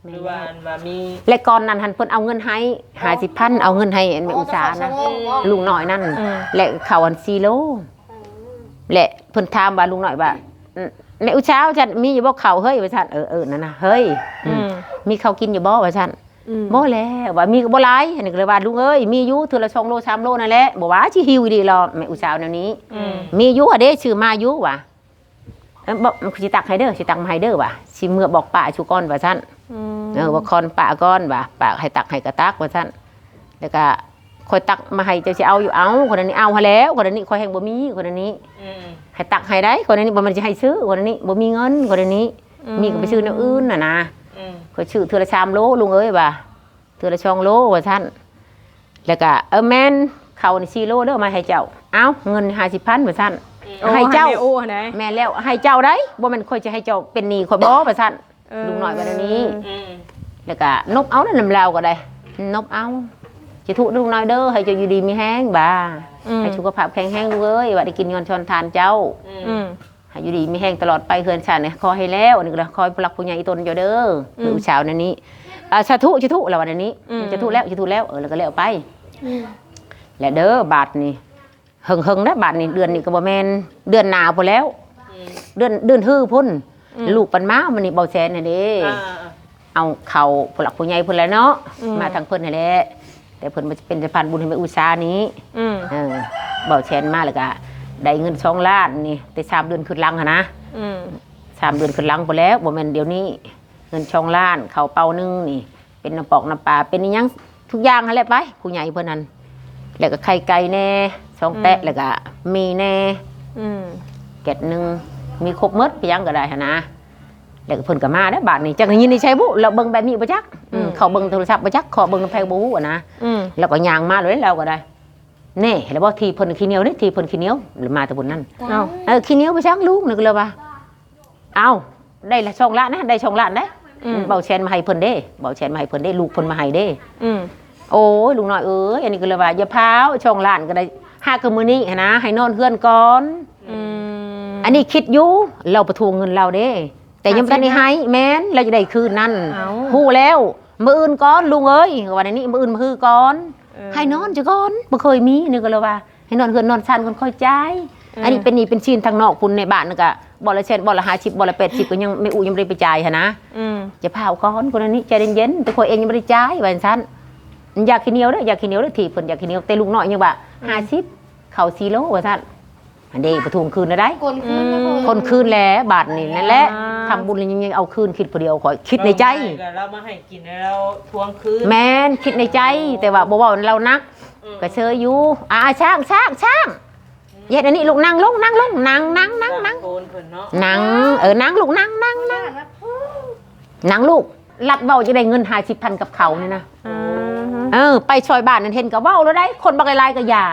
ແມ່ນ ຫຼືວ່າອັນວ່າມີ ແລະ ກ່ອນນັ້ນຫັ້ນເພິ່ນເອົາເງິນໃຫ້ຫ້າສິບພັນ ເອົາເງິນໃຫ້ແມ່ອຸດສານະ ອໍ ລຸງນ້ອຍນັ້ນ. ອືມ ແລະ ເຂົ້າອັນສີ່ໂລ. ອືມ ແລະ ເພິ່ນຖາມວ່າ ລຸງນ້ອຍວ່າ ອືມ ແມ່ອຸດສາ ວ່າຊັ້ນ ມີຢູ່ບໍ່ເຂົ້າເຮີ້ຍ ວ່າຊັ້ນ. ເອີ ເອີ ນັ້ນນະ ເຮີ້ຍ ອືມ ອືມ ມີເຂົ້າກິນຢູ່ບໍ່ ວ່າຊັ້ນ. ອືມ ບໍ່ແລ້ວ ວ່າມີກໍບໍ່ຫຼາຍ. ອັນນີ້ກໍເລີຍວ່າ ລຸງເອີຍ ມີຢູ່ ເທື່ອລະສອງໂລສາມໂລນັ້ນແຫຼະ ບໍ່ວ່າຊິຫິວອີ່ຫຼີຫຼໍ ແມ່ອຸດສາແນວນີ້. ອືມ ມີຢູ່ຫັ້ນເດ້ ຊື້ມາຢູ່ວ່າ. ເອີ ບໍ່ ຊິຕັກໃຫ້ເດີ ຊິຕັກມາໃຫ້ເດີວ່າ ຊິເມືອບອກປ້າຊຸກ່ອນວ່າຊັ້ນ. ອືມ ເອີ ວ່າຄອນປ້າກ່ອນວ່າ ປ້າໃຫ້ຕັກໃຫ້ກໍຕັກວ່າຊັ້ນ. ແລ້ວກໍຂ້ອຍຕັກມາໃຫ້ເຈົ້າຊິເອົາຢູ່ ເອົາ ຄົນນີ້ເອົາຫັ້ນແລ້ວ ຄົນນີ້ຂ້ອຍແຮ່ງບໍ່ມີ ຄົນນີ້. ອືມ ໃຫ້ຕັກໃຫ້ໄດ໋ ຄົນນີ້ ບໍ່ແມ່ນຊິໃຫ້ຊື້ ຄົນນີ້ບໍ່ມີເງິນ ຄົນນີ້. ອືມ ມີກໍໄປຊື້ແນວອື່ນຫັ້ນນະ. ອືມ ຂ້ອຍຊື້ເທື່ອລະສາມໂລ ລຸງເອີຍວ່າ ເທື່ອລະສອງໂລວ່າຊັ້ນ. ແລ້ວກະ ເອີ ແມ່ນ ເຂົ້ານີ້ສີ່ໂລເດີ ມາໃຫ້ເຈົ້າ. ເອົ້າ ເງິນຫ້າສິບພັນວ່າຊັ້ນ. ອືມ ໃຫ້ເຈົ້າ ໂອ້ ໃຫ້ແມ່ອູ້ຫັ້ນໃດ໋. ແມ່ນແລ້ວ ໃຫ້ເຈົ້າໄດ໋ ບໍ່ແມ່ນຂ້ອຍຈະໃຫ້ເຈົ້າເປັນໜີ້ຂ້ອຍບໍ່ ວ່າຊັ້ນ. ເອີ ລຸງນ້ອຍວ່າແນວນີ້. ອືມ ແລ້ວກະນົບເອົານຳລາວກໍໄດ້ ນົບເອົາ. ສາທຸລຸງນ້ອຍເດີ ໃຫ້ເຈົ້າຢູ່ດີມີແຮງບາ ອືມ ໃຫ້ສຸຂະພາບແຂງແຮງລູກເອີຍ ວ່າໄດ້ກິນຍ້ອນຊອນທານເຈົ້າ. ອືມ ອືມ ໃຫ້ຢູ່ດີມີແຮງຕະຫຼອດໄປ ເຮືອນຊານນີ້ຂໍໃຫ້ແລ້ວ ອັນນີ້ກໍຂໍໃຫ້ຜູ້ຫຼັກຜູ້ໃຫຍ່ອີ່ຕົນເຈົ້າເດີ. ອືມ ລູກສາວແນວນີ້ ອ່າ ສາທຸ ສາທຸ ລາວວ່າແນວນີ້. ອືມ ສາທຸແລ້ວ ສາທຸແລ້ວ ເອີ ແລ້ວກໍແລ້ວໄປ. ອືມ ແລ້ວເດີ ບາດນີ້ ເຫິງໆ ແລ້ວບາດນີ້ ເດືອນນີ້ກໍບໍ່ແມ່ນ ເດືອນໜ້າພຸ້ນແລ້ວ. ອືມ ເດືອນ ເດືອນຮືພຸ້ນ. ອືມ ລູກປັນມາ ມື້ນີ້ເບົາແສນຫັ້ນເດ້. ອ່າ ເອົາເຂົ້າຜູ້ຫຼັກຜູ້ໃຫຍ່ເພິ່ນແຫຼະເນາະ. ອືມ ມາທາງເພິ່ນຫັ້ນແຫຼະ ແຕ່ເພິ່ນມາເປັນສະພານບຸນໃຫ້ແມ່ອຸດສານີ້. ອືມ ເອີ ເບົາແສນມາແລ້ວກະໄດ້ເງິນສອງລ້ານນີ້ ແຕ່ສາມເດືອນຄືນຫຼັງຫັ້ນນະ. ອືມ ສາມເດືອນຄືນຫຼັງພຸ້ນແລ້ວ ບໍ່ແມ່ນດຽວນີ້. ເງິນສອງລ້ານ ເຂົ້າເປົາໜຶ່ງນີ້ ເປັນນ້ຳປອກນ້ຳປາ ເປັນອີ່ຫຍັງທຸກຢ່າງຫັ້ນແຫຼະໄປ ຜູ້ໃຫຍ່ເພິ່ນຫັ້ນ. ແລ້ວກໍໄຂ່ໄກ່ແດ່ ສອງແຕະ ອືມ ແລ້ວກໍໝີ່ແດ່. ອືມ ແກັດໜຶ່ງ ມີຄົບໝົດ ໄປຫຍັງກໍໄດ້ຫັ້ນນະ. ແລ້ວກໍເພິ່ນກໍມາແລ້ວບາດນີ້ ຈັກໄດ້ຍິນໄດ້ໃສບຸ ລາວເບິ່ງແບບນີ້ບໍ່ຈັກ. ອືມ ອືມ ເຂົ້າເບິ່ງໂທລະສັບບໍ່ຈັກ ເຄາະເບິ່ງນຳແພງບໍ່ຮູ້ຫັ້ນນະ. ອືມ ແລ້ວກໍຍ່າງມາໂລດແລ້ວກໍໄດ້. ແນ່ ແລ້ວບໍ່ ທີ່ເພິ່ນຂີ້ໜຽວເດ້ ທີ່ເພິ່ນຂີ້ໜຽວ ມາແຕ່ພຸ້ນນັ້ນ. ເອົ້າ ເອີ ຂີ້ໜຽວໄປຊ່າງລູກ ນີ້ກໍເລີຍວ່າ ເອົ້າ ໄດ້ລະສອງລ້ານນະ ໄດ້ສອງລ້ານເດ້. ອືມ ເບົາແຊນມາໃຫ້ເພິ່ນເດ້ ເບົາແຊນມາໃຫ້ເພິ່ນເດ້ ລູກເພິ່ນມາໃຫ້ເດ້. ອືມ ໂອ້ຍ ລຸງນ້ອຍເອີຍ ອັນນີ້ກໍເລີຍວ່າ ຢ່າພ້າວ ສອງລ້ານກໍໄດ້ ຫາກະມື້ນີ້ຫັ້ນນະ ໃຫ້ນອນເຮືອນກ່ອນ. ອືມ ອັນນີ້ຄິດຢູ່ ລາວປະທ້ວງເງິນລາວເດ້ ແຕ່ຍັງບໍ່ທັນໄດ້ໃຫ້. ແມ່ນ ລາວຈະໄດ້ຄືນນັ້ນ. ເອົ້າ ຮູ້ແລ້ວ ມື້ອື່ນກ່ອນລຸງເອີຍ ວ່າແນວນີ້ ມື້ອື່ນມາຮືກ່ອນ. ເອີ ໃຫ້ນອນຊະກ່ອນ ບໍ່ເຄີຍມີ ນີ້ກໍເລີຍວ່າ ໃຫ້ນອນເຮືອນນອນຊານກ່ອນຄ່ອຍຈ່າຍ. ເອີ ອັນນີ້ເປັນໜີ້ເປັນສິນທາງນອກພຸ້ນ ໃນບ້ານນັ້ນກະ ບໍ່ລະແສນ ບໍ່ລະຫ້າສິບ ບໍ່ລະແປດສິບ ກໍຍັງ ແມ່ອູຍັງບໍ່ໄດ້ໄປຈ່າຍຫັ້ນນະ. ອືມ ຢ່າພ້າວກ່ອນ ກໍແນວນີ້ ໃຈເຢັນໆ ແຕ່ຂ້ອຍເອງຍັງບໍ່ໄດ້ຈ່າຍ ວ່າຈັ່ງຊັ້ນ. ຢາກຂີ້ໜຽວເດີ ຢາກຂີ້ໜຽວເດີ ທີ່ເພິ່ນຢາກຂີ້ໜຽວ ແຕ່ລູກນ້ອຍຍັງວ່າ ອືມ ຫ້າສິບ ເຂົ້າສີ່ໂລ ວ່າຊັ້ນ. ອັນເດ ປະທ້ວງຄືນນະໄດ໋. ໂກນຄືນ ອືມ ໂກນຄືນແຫຼະ ບາດນີ້ ອ່າ ນັ້ນແຫຼະ ທຳບຸນແລ້ວຍັງ ຍັງເອົາຄືນ ຄິດຜູ້ດຽວ ຂ້ອຍຄິດໃນໃຈ ເອົາມາໃຫ້ກໍລາວມາໃຫ້ກິນ ແລ້ວລາວທວງຄືນ. ແມ່ນ ຄິດໃນໃຈ ແຕ່ວ່າບໍ່ເວົ້ານຳລາວນັກ. ອືມ ກໍເຊີຍຢູ່. ອ່າ ຊ້າງ ຊ້າງ ຊ້າງ ເຮັດອັນນີ້ລູກ ນັ່ງລົງ ນັ່ງລົງ ນັ່ງ ນັ່ງ ນັ່ງ ນັ່ງ ນັ່ງ ເອີ ນັ່ງລູກ ນັ່ງ ນັ່ງ ນັ່ງ ນັ່ງລູກ. ລັດເວົ້າຈະໄດ້ເງິນຫ້າສິບພັນກັບເຂົານີ້ນະ. ອ່າຮະ ເອີ ໄປຊ່ອຍບ້ານນັ້ນເຫັນກໍເວົ້າໂລດໄດ໋ ຄົນບັກຫຼາຍໆກໍຢ່າ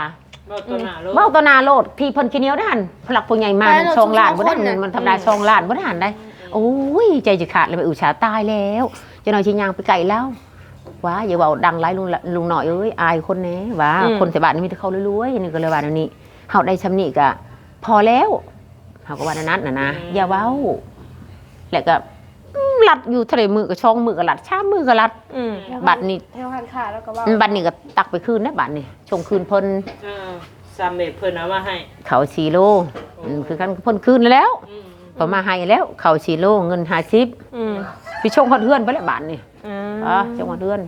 ເວົ້າຕໍ່ໜ້າໂລດ ເວົ້າຕໍ່ໜ້າໂລດ. ທີ່ເພິ່ນຂີ້ໜຽວນັ້ນ ຜູ້ຫຼັກຜູ້ໃຫຍ່ມາ ສອງລ້ານບໍ່ໄດ້ ມັນທຳລາຍ ສອງລ້ານບໍ່ໄດ້ຫັ້ນໄດ໋. ອືມ ໂອ້ຍ ໃຈຈະຂາດແລ້ວ ແມ່ອຸສາ ຕາຍແລ້ວ ຈັກໜ່ອຍຊິຍ່າງໄປໃກ້ລາວ. ວ້າ ຢ່າເວົ້າດັງຫຼາຍ ລຸງ ລຸງນ້ອຍເອີຍ ອາຍຄົນແດ່. ວ່າ ອືມ ຄົນໃນບ້ານມີແຕ່ເຂົາລວຍໆ ນີ້ກໍເລີຍວ່າແນວນີ້ ເຮົາໄດ້ຊ່ຳນີ້ກໍພໍແລ້ວ ເຮົາກໍວ່າແນວນັ້ນນະນະ. ອືມ ຢ່າເວົ້າ ແລ້ວກໍ ອືມ ລັດຢູ່ເທົ່າໃດມື້ກໍ ສອງມື້ກໍລັດ ສາມມື້ກໍລັດ. ອືມ ບັດນີ້ ແຖວຮ້ານຄ້າແລ້ວກໍເວົ້າ ອືມ ບັດນີ້ກໍຕັກໄປຄືນນະ ບັດນີ້ສົ່ງຄືນເພິ່ນ. ເອີ ຊ່ຳແບບເພິ່ນເອົາມາໃຫ້ ເຂົ້າສີ່ໂລ. ໂອ້ ອືມ ຄືກັນ ເພິ່ນຄືນແລ້ວ. ອືມ ເພິ່ນມາໃຫ້ແລ້ວ ເຂົ້າສີ່ໂລ ເງິນຫ້າສິບ. ອືມ ໄປສົ່ງຮອດເຮືອນໄປແລ້ວ ບັດນີ້. ອືມ ອ່າ ສົ່ງຮອດເຮືອນ.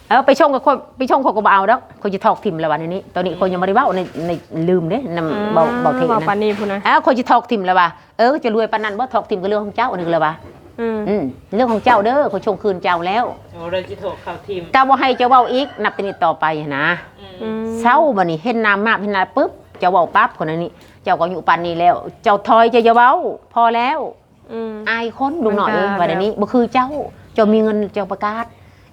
ເອີ ໄປສົ່ງກໍ ໄປສົ່ງຂ້ອຍກໍບໍ່ເອົາດອກ ຂ້ອຍຊິຖອກຖິ້ມແລ້ວ ບັດນີ້. ຕອນນີ້ຂ້ອຍຍັງບໍ່ໄດ້ເວົ້າ ໃນ ໃນ ລືມເດ້ ນຳ ອືມ ເບົາ ເບົາເທະ ເວົ້າປານນີ້ພຸ້ນນະ. ເອີ ຂ້ອຍຊິຖອກຖິ້ມແລ້ວວ່າ ເອີ ເຈົ້າລວຍປານນັ້ນບໍ່ ຖອກຖິ້ມກໍເລື່ອງຂອງເຈົ້າ ອັນນີ້ກໍເລີຍວ່າ. ອືມ ອືມ ເລື່ອງຂອງເຈົ້າເດີ ຂ້ອຍສົ່ງຄືນເຈົ້າແລ້ວ. ໂອ້ ລາວຊິຖອກເຂົ້າຖິ້ມ ກໍບໍ່ໃຫ້ເຈົ້າເວົ້າອີກ ນັບແຕ່ນີ້ຕໍ່ໄປຫັ້ນນະ. ອືມ ອືມ ເຊົາ ບັດນີ້ເຫັນໜ້າມາບ ເຫັນໜ້າປຶບ ເຈົ້າເວົ້າປັບ ຄົນອັນນີ້ ເຈົ້າກໍອາຍຸປານນີ້ແລ້ວ ເຈົ້າຖອຍ ເຈົ້າຢ່າເວົ້າ ພໍແລ້ວ. ອືມ ອາຍຄົນ ລຸງນ້ອຍເອີຍ ມັນກໍ ວ່າແນວນີ້ ແບບ ບໍ່ຄືເຈົ້າ ເຈົ້າມີເງິນເຈົ້າປະກາດ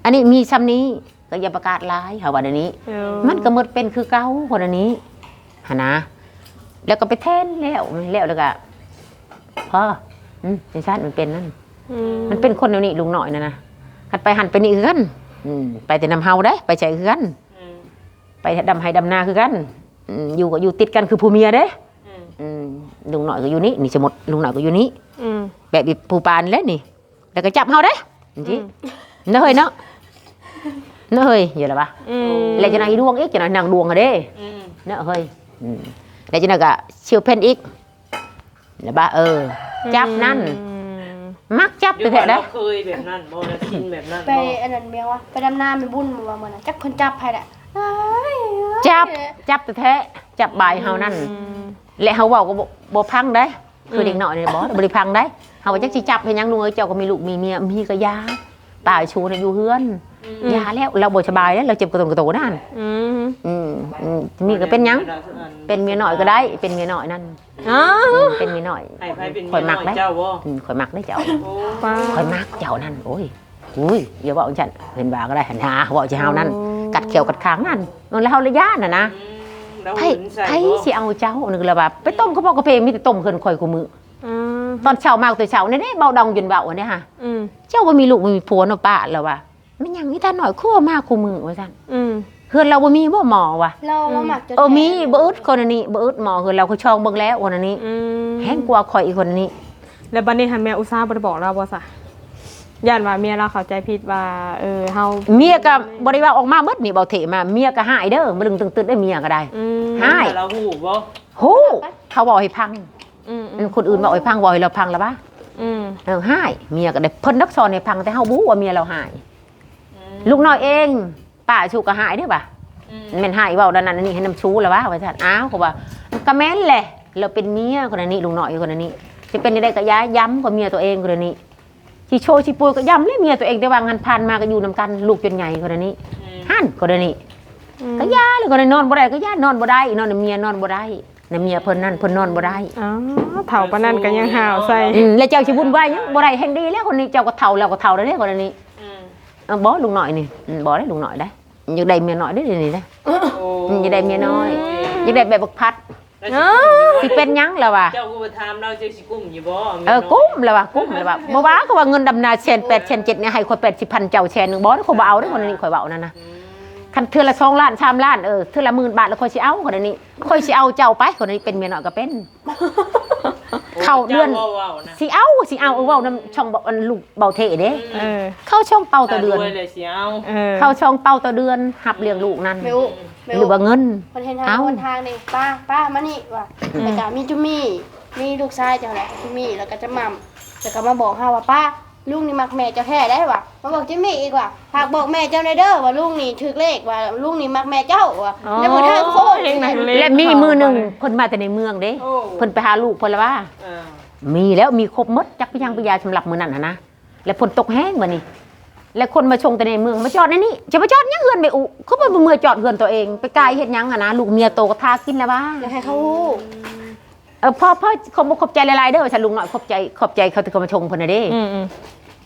ອັນນີ້ມີຊ່ຳນີ້ ກໍຢ່າປະກາດຫຼາຍ ເຮົາວ່າແນວນີ້. ເອີ ມັນກໍໝົດເປັນຄືເກົ່າ ຄົນອັນນີ້ຫັ້ນນະ. ແລ້ວກໍໄປແທນແລ້ວ ແລ້ວ ແລ້ວກໍພໍ. ອືມ ຈັ່ງຊັ້ນມັນເປັນນັ້ນ. ອືມ ມັນເປັນຄົນແນວນີ້ ລຸງນ້ອຍນັ້ນນະ ຄັນໄປຫັ້ນໄປນີ້ຄືກັນ. ອືມ ໄປແຕ່ນຳເຮົາເດ້ ໄປໃສຄືກັນ. ອືມ ໄປດຳໄຮ່ດຳນາຄືກັນ. ອືມ ຢູ່ກໍຢູ່ຕິດກັນຄືຜົວເມຍເດ້. ອືມ ອືມ ລຸງນ້ອຍກໍຢູ່ນີ້ ນີ້ ສົມມຸດລຸງນ້ອຍກໍຢູ່ນີ້. ອືມ ແບບອີ່ຜູ້ປານແຫຼະນີ້ ແລ້ວກໍຈັບເຮົາເດ້ ຈັ່ງຊີ້. ອືມ ເນາະເຮີ້ຍເນາະ ເນາະເຮີ້ຍ ຢູ່ລະວະ. ອືມ ແລ້ວຈະນັ່ງອີດວງອີກ ຈະນັ່ງ ນັ່ງດວງຫັ້ນເດ້. ອືມ ເນາະເຮີ້ຍ. ອືມ ແລ້ວຈະນັ້ນກໍຊິວເພັນອີກ ລະບາ ເອີ ອືມ ຈັບນັ້ນ ມັກຈັບແທ້ໆ ລາວເຄີຍແບບນັ້ນບໍ່ ລາວຊິນແບບນັ້ນບໍ່? ໄປອັນນັ້ນແມ່ນວ່າ ໄປດຳນາແມ່ບຸນບໍ່ວ່າມື້ນັ້ນ ຈັກເພິ່ນຈັບໃຜແຫຼະ ຈັບ ຈັບແທ້ໆ ຈັບບາຍເຮົານັ້ນ. ອືມ ແລະເຮົາເວົ້າກໍບໍ່ ບໍ່ຟັງໄດ໋ ຄື ອືມ ເດັກນ້ອຍນີ້ບໍ່ ບໍ່ໄດ້ຟັງໄດ໋. ເຮົາວ່າຈັກຊິຈັບເຮັດຫຍັງ ລຸງເອີຍ ເຈົ້າກໍມີລູກມີເມຍ ມີກໍຢ່າ ປ້າຊູນະຢູ່ເຮືອນ. ອືມ ຢ່າແລ້ວ ລາວບໍ່ສະບາຍແລ້ວ ລາວເຈັບກະໂຕນກະໂຕນັ້ນ. ອືມ ອືມ ອືມ ນີ້ກໍເປັນຫຍັງ ເປັນເມຍນ້ອຍກໍໄດ້ ເປັນເມຍນ້ອຍນັ້ນ. ອ້າວ ອືມ ເປັນເມຍນ້ອຍ ໃຫ້ໃຜເປັນເມຍນ້ອຍ ຂ້ອຍມັກເດ້ ເຈົ້າບໍ່? ອືມ ຂ້ອຍມັກເດ້ເຈົ້າ. ໂອ້ ຂ້ອຍມັກເຈົ້ານັ້ນ ໂອ້ຍ. ອຸ້ຍ ຢ່າເວົ້າຈັ່ງຊັ້ນ ເຫັນວ່າກໍໄດ້ຫັ້ນນາ ເວົ້າໃສ່ເຮົານັ້ນ ໂອ້ ກັດແຂ້ວກັດຄາງນັ້ນ ເອີ ແລ້ວເຮົາລະຢ້ານຫັ້ນນະ. ອືມ ໃຜ ໃຜຊິເອົາເຈົ້າ ນີ້ກໍລະວ່າ ໄປຕົ້ມກະເພາະກະເພ ມີແຕ່ຕົ້ມເຮືອນຂ້ອຍຄູ່ມື້. ອືມ ຕອນເຊົ້າມາແຕ່ເຊົ້ານີ້ເດ້ ເບົາດອງຈົນເວົ້າຫັ້ນເດ້ຫາ. ອືມ ເຈົ້າບໍ່ມີລູກບໍ່ມີຜົວເນາະປ້າ ລະວ່າ ແມ່ນຫຍັງອີຕານ້ອຍຄືວ່າມາຄູ່ມື້ວ່າຊັ້ນ. ອືມ ເຮືອນລາວບໍ່ມີບໍ່ໝໍວ່າ ລາວມາມັກຈົນ ເອີ ມີ ແທ້ ບໍ່ອຶດຄົນອັນນີ້ ບໍ່ອຶດໝໍ ເຮືອນລາວຂ້ອຍຊ່ອງເບິ່ງແລ້ວຄົນອັນນີ້. ອືມ ແຮງກວ່າຂ້ອຍອີກຄົນອັນນີ້. ແລ້ວບັດນີ້ຫັ້ນແມ່ອຸດສາບໍ່ໄດ້ບອກລາວບໍ່ຊະ? ຢ້ານວ່າເມຍລາວເຂົ້າໃຈຜິດວ່າ ເອີ ເຮົາ ເມຍກໍບໍ່ໄດ້ເວົ້າອອກມາເບິດນີ້ ເບົາເທະມາ ເມຍກໍຮ້າຍເດີ ມະລຶງຕຶງຕຶດໄດ້ເມຍກໍໄດ້. ອືມ ຮ້າຍ ລາວຮູ້ບໍ່? ຮູ້ ເຂົາເວົ້າໃຫ້ຟັງ. ອືມໆ ຄົນອື່ນເວົ້າໃຫ້ຟັງ ເວົ້າໃຫ້ລາວຟັງລະວ່າ. ອືມ ເອີ ຮ້າຍ ເມຍກໍໄດ້ ເພິ່ນດັກສອນໃຫ້ຟັງ ແຕ່ເຮົາບໍ່ຮູ້ວ່າເມຍລາວຮ້າຍ. ອືມ ລູກນ້ອຍເອງ ປ້າຊູກໍຮ້າຍເດ້ວ່າ. ອືມ ແມ່ນຮ້າຍເວົ້ານັ້ນອັນນີ້ໃຫ້ນຳຊູລະວ່າ ວ່າຊັ້ນ. ອ້າວ ເຂົາວ່າ ກໍແມ່ນແຫຼະ ລາວເປັນເມຍຄົນອັນນີ້ ລຸງນ້ອຍຄົນອັນນີ້ ຊິເປັນຈັ່ງໃດກໍຢ່າຢ້ຳກວ່າເມຍຕົວເອງຄົນອັນນີ້. ຊິໂຊຊິໂປຍກໍຢ້ຳແຫຼະເມຍຕົວເອງ ແຕ່ວ່າງານຜ່ານມາກໍຢູ່ນຳກັນ ລູກຈົນໃຫຍ່ຄົນອັນນີ້. ອືມ ຫັ້ນຄົນອັນນີ້. ອືມ ກໍຢ່າແຫຼະ ຄົນອັນນີ້ນອນບໍ່ໄດ້ກໍຢ່າ ນອນບໍ່ໄດ້ ນອນນຳເມຍນອນບໍ່ໄດ້ ນຳເມຍເພິ່ນນັ້ນ ເພິ່ນນອນບໍ່ໄດ້. ອ້າວ ເຖົ້າປານນັ້ນກໍຍັງຫ້າວໃສ່. ອືມ ແລ້ວເຈົ້າຊິວຸ່ນວາຍຫຍັງ ບໍ່ໄດ້ແຮ່ງດີແລ້ວຄົນນີ້ ເຈົ້າກໍເຖົ້າແລ້ວ ກໍເຖົ້າແລ້ວເດ້ຄົນອັນນີ້. ອືມ ເອີ ບໍ່ ລຸງນ້ອຍນີ້ ອືມ ບໍ່ໄດ້ ລຸງນ້ອຍໄດ້. ຢາກໄດ້ເມຍນ້ອຍເດ້ດຽວນີ້ເດ້. ໂອ້ ອືມ ຢາກໄດ້ເມຍນ້ອຍ ຢາກໄດ້ແບບບັກພັດ. ເອີ ຊິເປັນຫຍັງລະວ່າ ເຈົ້າກໍບໍ່ຖາມລາວ ເຈົ້າຊິກຸ້ມຢູ່ບໍ່? ເອີ ກຸ້ມລະວ່າ ກຸ້ມລະວ່າ ບໍ່ວ່າ ເຂົາວ່າເງິນດຳນາແສນແປດ ແສນເຈັດນີ້ ໃຫ້ຂ້ອຍແປດສິບພັນ ເຈົ້າແສນໜຶ່ງ ບໍ່ ຂ້ອຍບໍ່ເອົາເດ້ ຄົນນີ້ ຂ້ອຍເວົ້ານັ້ນນະ. ອືມ ຄັນເທື່ອລະສອງລ້ານ ສາມລ້ານ ເອີ ເທື່ອລະໝື່ນບາດ ແລ້ວຂ້ອຍຊິເອົາ ຄົນນີ້ ຂ້ອຍຊິເອົາເຈົ້າໄປ ຄົນນີ້ ເປັນເມຍນ້ອຍກໍເປັນ. ເຂົ້າເດືອນ ຊິເອົາ ຊິເອົາ ເອີ ເວົ້ານຳຊ່ອງ ອັນ ລູກເບົາເທເດ້. ເອີ ເຂົ້າຊ່ອງເປົາຕໍ່ເດືອນ ເອີ ເຂົ້າຊ່ອງເປົາຕໍ່ເດືອນ ຮັບລ້ຽງລູກນັ້ນ ແມ່ອຸ ແມ່ອຸ ຫຼືວ່າເງິນ ເພິ່ນເຫັນທາງຫົນທາງນີ້ ປ້າ ປ້າ ມານີ້ວ່າ. ອືມ ແລ້ວກໍມີຈຸມມີ່ ມີລູກຊາຍເຈົ້າແຫຼະ ຈຸມມີ່ ແລ້ວກໍຈະໝ່ຳ ແລ້ວກໍມາບອກເຮົາວ່າ ປ້າ ລຸງນີ້ມັກແມ່ເຈົ້າແທ້ໄດ໋ວ່າ ມາບອກຈິມມີ່ອີກວ່າ ຝາກບອກແມ່ເຈົ້າແດ່ເດີວ່າ ລຸງນີ້ຖືກເລກວ່າ ລຸງນີ້ມັກແມ່ເຈົ້າວ່າ. ອໍ ແລ້ວບໍ່ເທີໂຄດ ເພງນັກເລງ ແລະມີມື້ໜຶ່ງ ເພິ່ນມາແຕ່ໃນເມືອງເດ້. ໂອ້ ເພິ່ນໄປຫາລູກເພິ່ນລະວ່າ ເອີ ມີແລ້ວ ມີຄົບໝົດ ຈັກໄປຫຍັງໄປຢາ ສຳລັບມື້ນັ້ນຫັ້ນນະ. ແລະຝົນຕົກແຮງບາດນີ້ ແລະຄົນມາສົ່ງແຕ່ໃນເມືອງ ມາຈອດໃນນີ້ ຈະມາຈອດຫຍັງເຮືອນແມ່ອຸ ຄືບໍ່ເມືອຈອດເຮືອນຕົວເອງ ໄປກາຍເຮັດຫຍັງຫັ້ນນະ. ລູກເມຍໂຕກໍຖ້າກິນແລ້ວວ່າ ຢາກໃຫ້ເຂົາຮູ້. ເອີ ພໍ ພໍ ຂອບອົກຂອບໃຈຫຼາຍໆເດີ ວ່າຊັ້ນ ລຸງນ້ອຍ ຂອບໃຈ ຂອບໃຈເຂົາທີ່ເຂົາມາຊົງເພິ່ນນະເດ້. ອືມໆ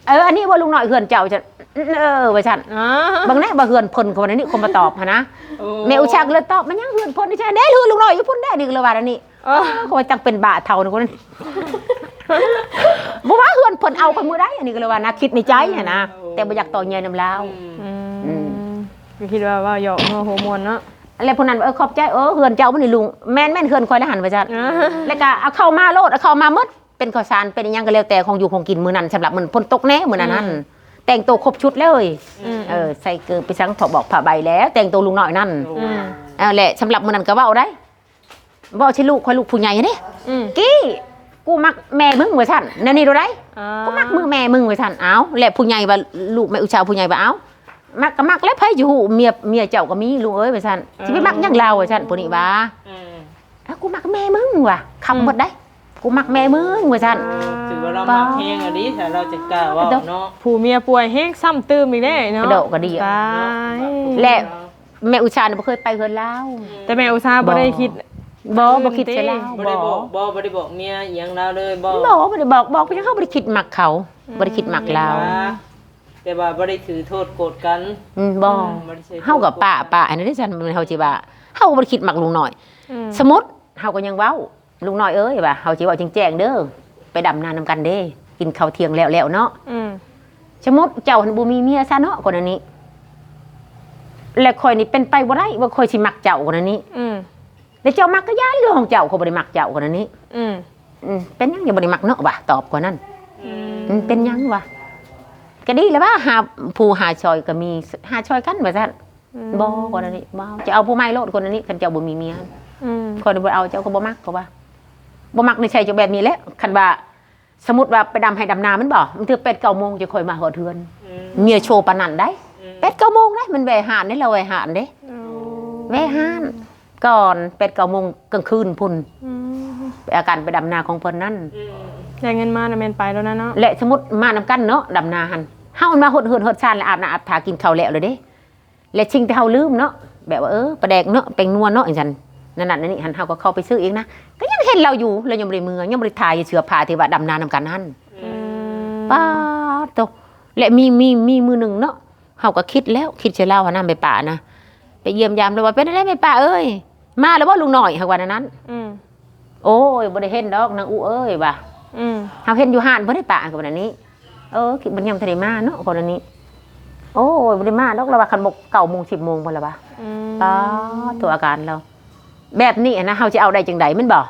ເອີ ອັນນີ້ບໍ່ລຸງນ້ອຍ ເຮືອນເຈົ້າ ເອີ ວ່າຊັ້ນ. ອໍ ເບິ່ງແນ່ວ່າເຮືອນເພິ່ນ ເຂົາວ່າແນວນີ້ ຄົນມາຕອບຫັ້ນນະ. ໂອ້ ແມ່ອຸຊາກໍເລີຍຕອບ ມັນຫຍັງເຮືອນເພິ່ນ ນີ້ໃຊ່ເດ້ ເຮືອນລຸງນ້ອຍຢູ່ພຸ້ນເດ້ ນີ້ກໍເລີຍວ່າແນວນີ້. ອໍ ເອີ ເຂົາວ່າຈັ່ງເປັນບ້າເຖົ້ານີ້ຄົນ ບໍ່ວ່າເຮືອນເພິ່ນເອົາຂ້ອຍມື້ໃດ ອັນນີ້ກໍເລີຍວ່ານະ ຄິດໃນໃຈຫັ້ນນະ. ໂອ້ ແຕ່ບໍ່ຢາກຕໍ່ແຍ່ນຳລາວ. ອືມ ອືມ ອືມ ກໍຄິດວ່າເວົ້າຫຍອກຫົວມ່ວນເນາະ. ແລ້ວຜູ້ນັ້ນ ເອີ ຂອບໃຈ ເອີ ເຮືອນເຈົ້າບໍ່ນີ້ລຸງ ແມ່ນໆ ເຮືອນຂ້ອຍແລ້ວຫັ້ນ ວ່າຊັ້ນ. ເອີ ແລ້ວກໍເອົາເຂົ້າມາໂລດ ເອົາເຂົ້າມາໝົດ ເປັນເຂົ້າສານເປັນອີ່ຫຍັງກໍແລ້ວແຕ່ ຂອງຢູ່ຂອງກິນມື້ນັ້ນ ສຳລັບມື້ຝົນຕົກແນ່ມື້ນັ້ນຫັ້ນ. ອືມ ແຕ່ງໂຕຄົບຊຸດເລີຍ. ອືມ ເອີ ໃສ່ເກີບໄປສັງ ເພາະບອກຜ້າໃບແລ້ວ ແຕ່ງໂຕລຸງນ້ອຍນັ້ນ. ອືມ ເອີ ແລະສຳລັບມື້ນັ້ນກໍເວົ້າໄດ້ ເວົ້າໃສ່ລູກຂ້ອຍ ລູກຜູ້ໃຫຍ່ເດ້. ອືມ ກີ້ ກູມັກແມ່ມຶງ ວ່າຊັ້ນ ແນວນີ້ໂລດໃດ໋. ອໍ ກູມັກມືແມ່ມຶງ ວ່າຊັ້ນ. ອ້າວ ແລະຜູ້ໃຫຍ່ວ່າ ລູກແມ່ອຸຊາຜູ້ໃຫຍ່ວ່າ ອ້າວ ມັກກໍມັກແຫຼະ ໃຜຊິຮູ້ ເມຍ ເມຍເຈົ້າກໍມີ ລຸງເອີຍ ວ່າຊັ້ນ. ເອີ ຊິໄປມັກຫຍັງລາວ ວ່າຊັ້ນ ຜູ້ນີ້ວ່າ. ເອີ ອ້າວ ກູມັກແມ່ມຶງ ວ່າ ຄຳໝົດໃດ໋. ອືມ ກູມັກແມ່ມຶງ ວ່າຊັ້ນ. ອໍ ຖືວ່າລາວມັກແຮງອີ່ຫຼີ ຖ້າລາວຈັ່ງກ້າເວົ້າເນາະ. ຜູ້ເມຍປ່ວຍແຮງຊ້ຳຕື່ມອີກແລ້ວເນາະ ກະດອກກະເດຍ. ຕາຍ ແລະ ແມ່ອຸຊານະບໍ່ເຄີຍໄປເຮືອນລາວ. ແຕ່ແມ່ອຸຊາບໍ່ໄດ້ຄິດ ບໍ່ ບໍ່ຄິດໃສ່ລາວ ບໍ່ໄດ້ບອກ ບໍ່ ບໍ່ໄດ້ບອກເມຍອີ່ຫຍັງລາວເລີຍບໍ່? ບໍ່ ບໍ່ໄດ້ບອກ ບອກໄປຈັ່ງ ເຮົາບໍ່ໄດ້ຄິດມັກເຂົາ. ອືມ ບໍ່ໄດ້ຄິດມັກລາວ ແຕ່ວ່າ ແຕ່ວ່າບໍ່ໄດ້ຖືໂທດໂກດກັນ. ອືມ ບໍ່ ອືມ ບໍ່ໄດ້ໃຊ້ໂທດໂກດກັນ ເຮົາກໍປະ ປະ ອັນນັ້ນເດ້ຊັ້ນ ເຮົາຊິວ່າ ເຮົາບໍ່ໄດ້ຄິດມັກລຸງນ້ອຍ. ອືມ ສົມມຸດ ເຮົາກໍຍັງເວົ້າ ລຸງນ້ອຍເອີຍ ວ່າ ເຮົາຊິເວົ້າແຈ້ງໆເດີ ໄປດຳນານຳກັນເດ້ ກິນເຂົ້າທ່ຽງແລ້ວໆເນາະ. ອືມ ສົມມຸດເຈົ້າຫັ້ນບໍ່ມີເມຍຊະເນາະ ຄົນອັນນີ້ ແລະຂ້ອຍນີ້ເປັນໄປບໍ່ໄດ້ວ່າຂ້ອຍຊິມັກເຈົ້າ ຄົນອັນນີ້. ອືມ ແລະເຈົ້າມັກກໍຢ່າເລື່ອງຂອງເຈົ້າ ຂ້ອຍບໍ່ໄດ້ມັກເຈົ້າ ຄົນອັນນີ້. ອືມ ອືມ ເປັນຫຍັງຍັງບໍ່ໄດ້ມັກເນາະ ວ່າຕອບຂ້ອຍນັ້ນ. ອືມ ອືມ ເປັນຫຍັງ ວ່າ ກໍດີແລ້ວວ່າ ຫາຜູ້ຫາຊ່ອຍກໍມີ ຫາຊ່ອຍກັນ ວ່າຊັ້ນ. ອືມ ບໍ່ ຄົນອັນນີ້ບໍ່ເອົາ ຈະເອົາຜູ້ໃໝ່ໂລດ ຄົນອັນນີ້ ຄັນເຈົ້າບໍ່ມີເມຍ. ອືມ ຂ້ອຍບໍ່ເອົາ ເຈົ້າກໍບໍ່ມັກ ເຂົາວ່າ ບໍ່ມັກນິໄສເຈົ້າແບບນີ້ແຫຼະ. ຄັນວ່າ ສົມມຸດວ່າໄປດຳໄຮ່ດຳນາແມ່ນບໍ່ ບາງເທື່ອແປດເກົ້າໂມງຈະຄ່ອຍມາຮອດເຮືອນ. ອືມ ເມຍໂຊປານນັ້ນໄດ໋. ອືມ ແປດເກົ້າໂມງໄດ໋ ມັນແວ່ຮ້ານໃດ໋ ລາວແວ່ຮ້ານເດ້. ໂອ້ ແວ່ຮ້ານ ກ່ອນແປດເກົ້າໂມງກາງຄືນພຸ້ນ. ອືມ ອາການໄປດຳນາຂອງເພິ່ນນັ້ນ. ອືມ ໄດ້ເງິນມານະແມ່ນໄປແລ້ວນະເນາະ. ແລະ ສົມມຸດມານຳກັນເນາະ ດຳນາຫັ້ນ ເຮົາມາຮອດເຮືອນຮອດຊານ ແລະ ອາບນ້ຳອາບທ່າ ກິນເຂົ້າແລ້ວແລ້ວເດ້. ແລະ ສິ່ງທີ່ເຮົາລືມເນາະ ແບບວ່າ ເອີ ປາແດກເນາະ ແປ້ງນົວເນາະ ຈັ່ງຊັ້ນ ນັ້ນໆ ນັ້ນນີ້ຫັ້ນ ເຮົາກໍເຂົ້າໄປຊື້ອີກນະ ກໍຍັງເຫັນລາວຢູ່ ລາວຍັງບໍ່ໄດ້ເມືອ ຍັງບໍ່ໄດ້ຖ່າຍເສື້ອຜ້າທີ່ວ່າດຳນານຳກັນຫັ້ນ. ອືມ ປາດໂທ້ ແລະ ມີ ມີ ມີມື້ໜຶ່ງເນາະ ເຮົາກໍຄິດແລ້ວ ຄິດໃສ່ລາວຫັ້ນນະ ແມ່ປ້ານະ ໄປຢ້ຽມຢາມລາວວ່າ ເປັນຈັ່ງໃດແມ່ປ້າເອີຍ ມາແລ້ວບໍ່ລຸງນ້ອຍ ເຮົາວ່າແນວນັ້ນ. ອືມ ໂອ້ຍ ບໍ່ໄດ້ເຫັນດອກນາງອຸເອີຍ ວ່າ. ອືມ ເຮົາເຫັນຢູ່ຮ້ານເພິ່ນໄດ໋ ປ້າກໍວ່າແນວນີ້. ເອີ ມັນຍັງບໍ່ທັນໄດ້ມາເນາະ ຄົນອັນນີ້. ໂອ້ຍ ບໍ່ໄດ້ມາດອກ ລາວວ່າ ຄັນບໍ່ເກົ້າໂມງສິບໂມງພຸ້ນລະວ່າ. ອືມ ປາດໂທ້ ອາການລາວແບບນີ້ຫັ້ນນະ ເຮົາຊິເອົາໄດ້ຈັ່ງໃດແມ່ນບໍ່?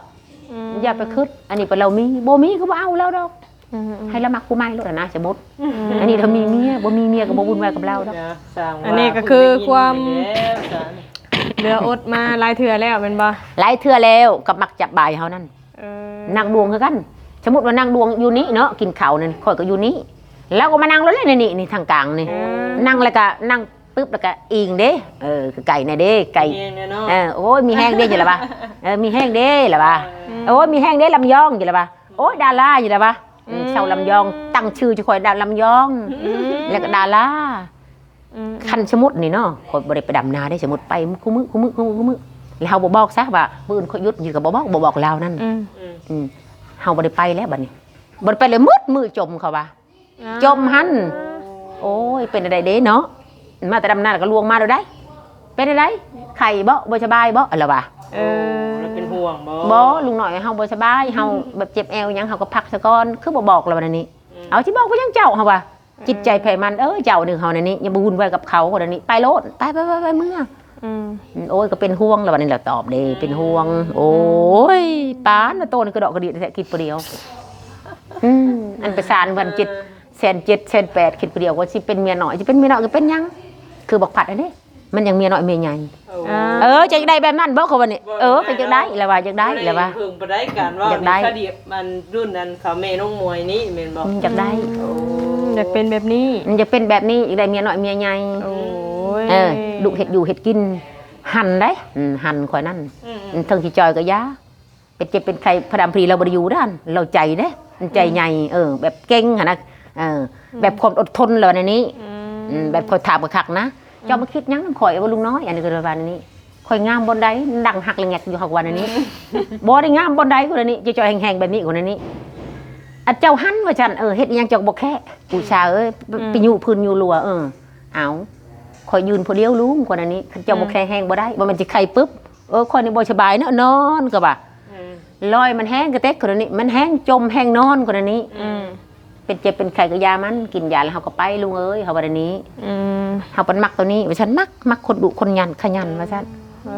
ອືມ ຢ່າໄປຄິດ ອັນນີ້ເປັນລາວມີ ບໍ່ມີກໍບໍ່ເອົາລາວດອກ. ອືມໆ ໃຫ້ລາວມັກຜູ້ໃໝ່ໂລດຫັ້ນນະ ສົມມຸດ. ອືມ ອັນນີ້ຖ້າມີເມຍ ບໍ່ມີເມຍກໍບໍ່ວຸ່ນວາຍກັບລາວດອກ. ອັນນີ້ກໍຄືຄວາມເຫຼືອອົດມາຫຼາຍເທື່ອແລ້ວແມ່ນບໍ່? ຫຼາຍເທື່ອແລ້ວ ກໍມັກຈັບບາຍເຮົານັ້ນ. ເອີ ນັກດວງຄືກັນ ສົມມຸດວ່ານັກດວງຢູ່ນີ້ເນາະ ກິນເຂົ້ານັ້ນ ຂ້ອຍກໍຢູ່ນີ້ ລາວກໍມານັ່ງໂລດແຫຼະ ໃນນີ້ ນີ້ທາງກາງນີ້. ເອີ ນັ່ງແລ້ວກໍນັ່ງປຶບ ແລ້ວກໍອີງເດ້ ເອີ ຄືໄກ່ແນ່ເດ້ ໄກ່ ມີແຮງແນ່ເນາະ. ເອີ ໂອ້ຍ ມີແຮງເດ້ ຢູ່ລະວ່າ ເອີ ມີແຮງເດ້ລະວ່າ. ເອີ ໂອ້ຍ ມີແຮງເດ້ ລຳຍອງ ຢູ່ລະວ່າ. ໂອ້ຍ ດາລາ ຢູ່ລະວ່າ. ອືມ ເຊົາລຳຍອງ ຕັ້ງຊື່ເຈົ້າຂ້ອຍ ດາລຳຍອງ. ອືມ ແລ້ວກໍດາລາ. ອືມ ຄັນສົມມຸດນີ້ເນາະ ຂ້ອຍບໍ່ໄດ້ໄປດຳນາເດ້ ສົມມຸດໄປຄູ່ມື້ ຄູ່ມື້ ຄູ່ມື້ ຄູ່ມື້ ແລ້ວເຮົາບໍ່ບອກຊະວ່າມື້ອື່ນຂ້ອຍຢຸດ ຢູ່ກໍບໍ່ບອກ ບໍ່ບອກລາວນັ້ນ. ອືມ ອືມ ເຮົາບໍ່ໄດ້ໄປແລ້ວບັດນີ້ ບໍ່ໄດ້ໄປເລີຍ ໝົດມື້ຈົມ ເຂົາວ່າ. ອໍ ຈົມຫັ້ນ. ໂອ້ຍ ເປັນຈັ່ງໃດເດ້ເນາະ ມາແຕ່ດຳນາແລ້ວກໍລວງມາໂລດໃດ໋. ປັນຈັ່ງໃດ? ໄຂ້ບໍ? ບໍ່ສະບາຍບໍ? ລາວວ່າ. ເອີ ລາວເປັນຫ່ວງບໍ? ບໍ່ ລຸງນ້ອຍ ເຮົາບໍ່ສະບາຍ ເຮົາແບບເຈັບແອວຫຍັງ ເຮົາກໍພັກສາກ່ອນ ຄືບໍ່ບອກລາວວ່າແນວນີ້. ອືມ ເອົາ ຊິບອກເປັນຫຍັງເຈົ້າ ເຮົາວ່າ. ເອີ ຈິດໃຈໃຜມັນ ເອີ ເຈົ້າໜຶ່ງເຮົາແນວນີ້ ຢ່າໄປວຸ່ນວາຍກັບເຂົາຄົນນີ້ ໄປໂລດ ໄປ ໄປ ໄປ ໄປເມືອ ອືມ ອືມ ໂອ້ຍ ກໍເປັນຫ່ວງລາວ ບາດນີ້ລາວຕອບເດ້ ອືມ ເປັນຫ່ວງ ໂອ້ຍ ປານວ່າໂຕນີ້ກະດອກກະດີແທ້ ຄິດຜູ້ດຽວ ອືມ ອັນປະສານເພິ່ນເຈັດ ເອີ ແສນເຈັດ ແສນແປດ ຄິດຜູ້ດຽວ ວ່າຊິເປັນເມຍນ້ອຍ ຊິເປັນເມຍນ້ອຍກໍເປັນຫຍັງ ຄືບັກພັດອັນນີ້ ມັນຍັງເມຍນ້ອຍເມຍໃຫຍ່ ໂອ້ ອ່າ ເອີ ເຈົ້າຢາກໄດ້ແບບນັ້ນບໍ່ ເຂົາວ່ານີ້ ເອີ ກໍຢາກໄດ້ ລາວວ່າຢາກໄດ້ ລາວວ່າ ເພິ່ງປານໃດການເວົ້າ ຢາກໄດ້ ນີ້ ຄັນອາຍຸມັນລຸ້ນນັ້ນ ເຂົາແມ່ນ້ອງມວຍນີ້ແມ່ນບໍ່? ອືມ ຢາກໄດ້ ໂອ້ ຢາກເປັນແບບນີ້ ອືມ ຢາກເປັນແບບນີ້ ຢາກໄດ້ເມຍນ້ອຍເມຍໃຫຍ່ ໂອ້ຍ ເອີ ລູກເຮັດຢູ່ເຮັດກິນ ຫັນໄດ໋ ອືມ ຫັນຂ້ອຍນັ້ນ ອືມ ອືມ ເຖິງຊິຈ່ອຍກໍຢ່າ ເປັນເຈັບເປັນໄຂ້ ພະດຳພະດີລາວບໍ່ໄດ້ຢູ່ເດ້ ລາວໃຈເດ້ ມັນໃຈໃຫຍ່ ອືມ ເອີ ແບບເກັ່ງຫັ້ນນະ ເອີ ອືມ ແບບຄວາມອົດທົນລາວແນວນີ້ ອືມ ອືມ ແບບຂ້ອຍຖາມຄັກໆນະ ອືມ ເຈົ້າມາຄິດຫຍັງນຳຂ້ອຍ ເອີ ລຸງນ້ອຍ ອັນນີ້ກໍວ່າແນວນີ້ ຂ້ອຍງາມບ່ອນໃດ ດັງຮັກລະແງກຢູ່ ເຮົາກໍວ່າແນວນີ້ ອືມ ບໍ່ໄດ້ງາມບ່ອນໃດ ຄົນນີ້ ຈ່ອຍໆແຮງໆແບບນີ້ ຄົນນີ້ ອັນເຈົ້າຫັ້ນວ່າຊັ້ນ ເອີ ເຮັດອີ່ຫຍັງເຈົ້າກໍບໍ່ແຄ ອຸດສ່າເອີຍ ອືມ ໄປຍູ້ພື້ນຍູ້ລົວ ເອີ ເອົາ ຂ້ອຍຢືນຜູ້ດຽວລຸງ ຄົນອັນນີ້ ຄັນເຈົ້າ ອືມ ບໍ່ແຄແຮງບໍ່ໄດ້ ບໍ່ແມ່ນຊິໄຂ້ປຶບ ເອີ ຂ້ອຍນີ້ບໍ່ສະບາຍເນາະ ນອນກໍວ່າ ອືມ ລອຍມັນແຮງກະເຕັກຄົນນີ້ ມັນແຮງຈົ່ມແຮງນອນຄົນນີ້ ອືມ ເປັນເຈັບເປັນໄຂ້ກໍຢ່າມັນ ກິນຢາແລ້ວເຮົາກໍໄປລຸງເອີຍ ເຮົາວ່າແນວນີ້ ອືມ ເຮົາປານມັກໂຕນີ້ ວ່າຊັ້ນ ມັກ ມັກຄົນດຸຂະຫຍັນ ຂະຫຍັນວ່າຊັ້ນ ເອີ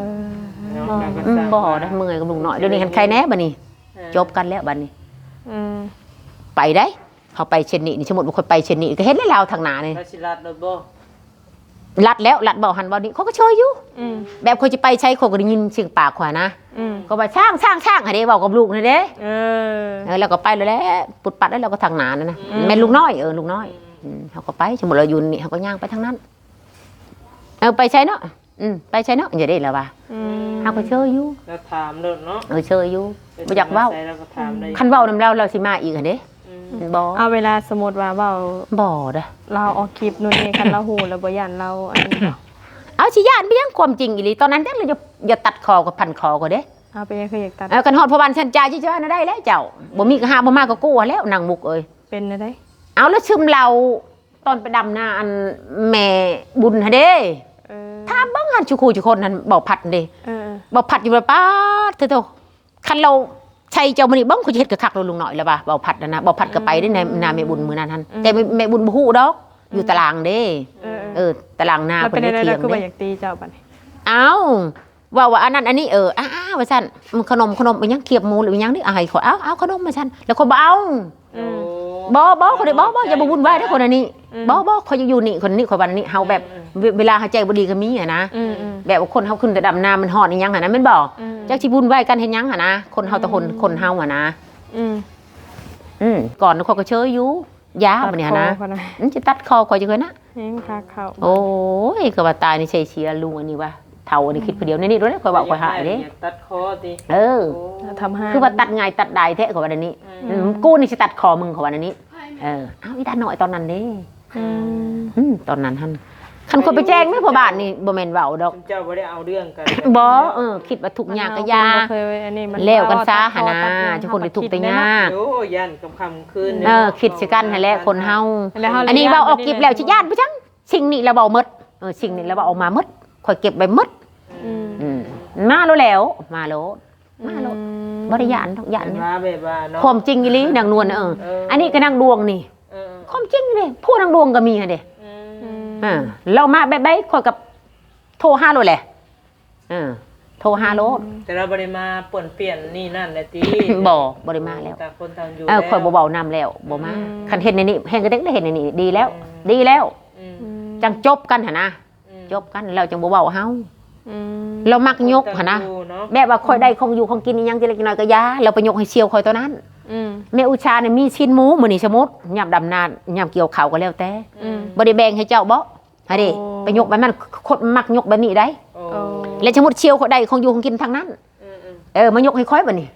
ເນາະ ອືມ ບໍ່ໄດ້ເມື່ອຍກັບລຸງນ້ອຍ ດຽວນີ້ຫັ້ນໄຄແດ່ບັດນີ້ ເອີ ຈົບກັນແລ້ວບັດນີ້ ອືມ ໄປໄດ໋ ເຮົາໄປເຊັ່ນນີ້ ນີ້ ສົມມຸດວ່າຂ້ອຍໄປເຊັ່ນນີ້ ກໍເຫັນແລ້ວລາວທາງໜ້ານີ້ ລາວຊິລັດລົດບໍ່? ລັດແລ້ວ ລັດເວົ້າຫັ້ນເວົ້ານີ້ ຂ້ອຍກໍເຊີຍຢູ່ ອືມ ແບບຂ້ອຍຊິໄປໃສ ຂ້ອຍກໍໄດ້ຍິນສຽງປາກຂ້ອຍນະ ອືມ ຂ້ອຍວ່າ ຊ້າງ ຊ້າງ ຊ້າງ ຫັ້ນເດ້ ເວົ້າກັບລູກຫັ້ນເດ້ ເອີ ເອີ ແລ້ວກໍໄປແລ້ວແຫຼະ ປຸດປັດແລ້ວ ແລ້ວກໍທາງໜ້ານັ້ນນະ ອືມ ແມ່ນລຸງນ້ອຍ ເອີ ລຸງນ້ອຍ ອືມ ອືມ ເຮົາກໍໄປ ສົມມຸດວ່າຢູ່ນີ້ ເຮົາກໍຍ່າງໄປທາງນັ້ນ ເອີ ໄປໃສເນາະ ອືມ ໄປໃສເນາະ ຢ່າເດ້ລາວວ່າ ອືມ ເຮົາກໍເຊີຍຢູ່ ລາວຖາມໂລດເນາະ ເອີ ເຊີຍຢູ່ ບໍ່ຢາກເວົ້າ ຄັນເວົ້ານຳລາວ ລາວຊິມາອີກຫັ້ນເດ້ ອືມ ບໍ່ ເອົາ ເວລາສົມມຸດວ່າເວົ້າ ບໍ່ເດ້ ລາວອອກຄລິບໂນ່ນນີ້ ຄັນລາວຮູ້ແລ້ວບໍ່ຢ້ານລາວອັນນີ້ບໍ່? ເອົາ ຊິຢ້ານໄປຫຍັງ ຄວາມຈິງອີ່ຫຼີ ຕອນນັ້ນຈັກລະ ຢ່າຕັດຄໍກັບພັນຄໍກໍເດ້ ເອົາ ເປັນຫຍັງຄືຢາກຕັດ ເອີ ຄັນຮອດພໍ່ບ້ານສັນຈາ ຊິວ່າແນວໃດແລ້ວເຈົ້າ ບໍ່ມີກໍຫາ ບໍ່ມາກໍກູຫັ້ນແລ້ວ ນາງມຸກເອີຍ ເປັນແນວໃດ? ເອົາ ລາວຊຶມເຫຼົ້າ ຕອນໄປດຳນາອັນແມ່ບຸນຫັ້ນເດ້ ເອີ ຖາມເບິ່ງຫັ້ນ ຊຸຄູ່ຊຸຄົນຫັ້ນ ເບົາພັດເດ້ ເອີ ເບົາພັດຢູ່ວ່າ ປາດໂທ້ ຄັນລາວໃສ່ເຈົ້າມື້ນີ້ເບິ່ງ ຂ້ອຍຊິເຮັດກະຄັກໂລດລຸງນ້ອຍ ລາວວ່າ ເບົາພັດຫັ້ນນະ ເບົາພັດກໍໄປເດ້ ອືມ ໃນນາແມ່ບຸນມື້ນັ້ນຫັ້ນ ອືມ ແຕ່ແມ່ບຸນບໍ່ຮູ້ດອກ ອືມ ຢູ່ຕາລາງເດ້ ເອີ ເອີ ຕາລາງນາເພິ່ນໃນຖຽງເດ້ ຄືວ່າຢາກຕີເຈົ້າບັດນີ້ ເອົ້າ ເວົ້າວ່າອັນນັ້ນອັນນີ້ ເອີ ອ້າໆ ວ່າຊັ້ນ ຂະໜົມ ຂະໜົມອີ່ຫຍັງ ຄຽບໝູຫຼືອີ່ຫຍັງນີ້ ເອົາໃຫ້ຂ້ອຍ ເອົາ ເອົາຂະໜົມ ວ່າຊັ້ນ ແລ້ວຂ້ອຍບໍ່ເອົາ ໂອ້ ບໍ່ ບໍ່ ຂ້ອຍໄດ້ ບໍ່ ບໍ່ ຢ່າມາວຸ່ນວາຍເດ້ ຄົນອັນນີ້ ອືມ ບໍ່ ບໍ່ ຂ້ອຍຢາກຢູ່ນີ້ ຄົນນີ້ ຂ້ອຍວ່ານີ້ ເຮົາແບບ ອືມ ເວ ເວລາເຮົາໃຈບໍ່ດີກໍມີຫັ້ນນະ ອືມໆ ແບບວ່າຄົນເຮົາຂຶ້ນໄປດຳນາ ມັນຮ້ອນອີ່ຫຍັງຫັ້ນນະ ແມ່ນບໍ່? ອືມ ຈັກຊິວຸ່ນວາຍກັນເຮັດຫຍັງຫັ້ນນະ ຄົນເຮົາ ອືມ ແຕ່ຄົນ ຄົນເຮົາຫັ້ນນະ ອືມ ອືມ ກ່ອນຂ້ອຍກໍເຊີຍຢູ່ ຢາ ບັດນີ້ຫັ້ນນະ ມັນຊິຕັດຄໍຂ້ອຍຈັ່ງໃດນະ ແຮງພາເຂົ້າ ໂອ້ຍ ຄືວ່າຕາຍນີ້ໃສ່ເສຍລຸງອັນນີ້ວ່າ ເຖົ້າອັນນີ້ ອືມ ຄິດຜູ້ດຽວ ນີ້ໆ ໂດນແລ້ວ ຂ້ອຍເວົ້າ ຂ້ອຍຫາຍເດ້ ຕັດຄໍຕິ ເອີ ໂອ້ ທຳຮ້າຍ ຄືວ່າຕັດງ່າຍຕັດດາຍແທ້ ຂ້ອຍວ່າແນວນີ້ ອືມ ອືມ ກູນີ້ຊິຕັດຄໍມຶງ ຂ້ອຍວ່າແນວນີ້ ເອີ ເອົ້າ ອີຕານ້ອຍຕອນນັ້ນເດ້ ອືມ ອືມ ຕອນນັ້ນຫັ້ນ ຄັນຂ້ອຍໄປແຈ້ງແມ່ພໍ່ບ້ານນີ້ ບໍ່ແມ່ນເວົ້າດອກ ເຈົ້າບໍ່ໄດ້ເອົາເລື່ອງກັນ ບໍ່ ເອີ ຄິດວ່າທຸກຍາກກໍຢ່າ ແລ້ວກັນຊະຫັ້ນນະ ທຸກຄົນໄດ້ທຸກໄດ້ຍາກ ໂອ້ ຢ້ານຄ່ຳໆຄືນ ເອີ ຄິດໃສ່ກັນຫັ້ນແຫຼະ ຄົນເຮົາ ອັນນີ້ເວົ້າອອກຄລິບແລ້ວ ຊິຢ້ານໄປຈັ່ງ ສິ່ງນີ້ລະເວົ້າໝົດ ເອີ ສິ່ງນີ້ລະເວົ້າອອກມາໝົດ ຂ້ອຍເກັບໄວ້ໝົດ ອືມ ອືມ ມາໂລດແລ້ວ ມາໂລດ ມາໂລດ ອືມ ບໍ່ໄດ້ຢ້ານດອກ ຢ້ານຫຍັງ ຄວາມຈິງອີ່ຫຼີ ນາງນວນ ເອີ ເອີ ອັນນີ້ກໍນາງດວງນີ້ ເອີ ຄວາມຈິງເດ້ ພວກນາງດວງກໍມີຫັ້ນເດ້ ອືມ ເອີ ລາວມາແບບໃດ ຂ້ອຍກໍໂທຫາໂລດແຫຼະ ເອີ ໂທຫາໂລດ ອືມ ແຕ່ລາວບໍ່ໄດ້ມາປ່ວນປ່ຽນນີ້ນັ້ນແຫຼະຕິ ບໍ່ ບໍ່ໄດ້ມາແລ້ວ ຕ່າງຄົນຕ່າງຢູ່ ເອີ ແລ້ວ ຂ້ອຍບໍ່ເວົ້ານຳແລ້ວ ບໍ່ມາ ອືມ ຄັນເຮັດໃນນີ້ ແຮງກະເຕັກໄດ້ ເຮັດໃນນີ້ ດີແລ້ວ ອືມ ດີແລ້ວ ອືມ ອືມ ຈັ່ງຈົບກັນຫັ້ນນະ ອືມ ຈົບກັນ ລາວຈັ່ງບໍ່ເວົ້າເຮົາ ອືມ ລາວມັກຍົກຫັ້ນນະ ຄົນຕ່າງຢູ່ເນາະ ແບບວ່າຂ້ອຍໄດ້ຂອງຢູ່ຂອງກິນອີ່ຫຍັງເລັກໆນ້ອຍໆກໍຢ່າ ລາວໄປຍົກໃຫ້ສ່ຽວຂ້ອຍຕອນນັ້ນ ອືມ ແມ່ອຸດສານີ້ມີຊີ້ນໝູ ມື້ນີ້ສົມມຸດ ຍາມດຳນາ ຍາມກ່ຽວເຂົ້າກໍແລ້ວແຕ່ ອືມ ບໍ່ໄດ້ແບ່ງໃຫ້ເຈົ້າບໍ? ຫັ້ນເດ້ ໂອ້ ໄປຍົກແບບນັ້ນ ຄົນມັກຍົກແບບນີ້ໄດ໋ ໂອ້ ແລ້ວສົມມຸດສ່ຽວຂ້ອຍໄດ້ຂອງຢູ່ຂອງກິນທັງນັ້ນ ອືມໆ ເອີ ມາຍົກໃຫ້ຂ້ອຍບັດນີ້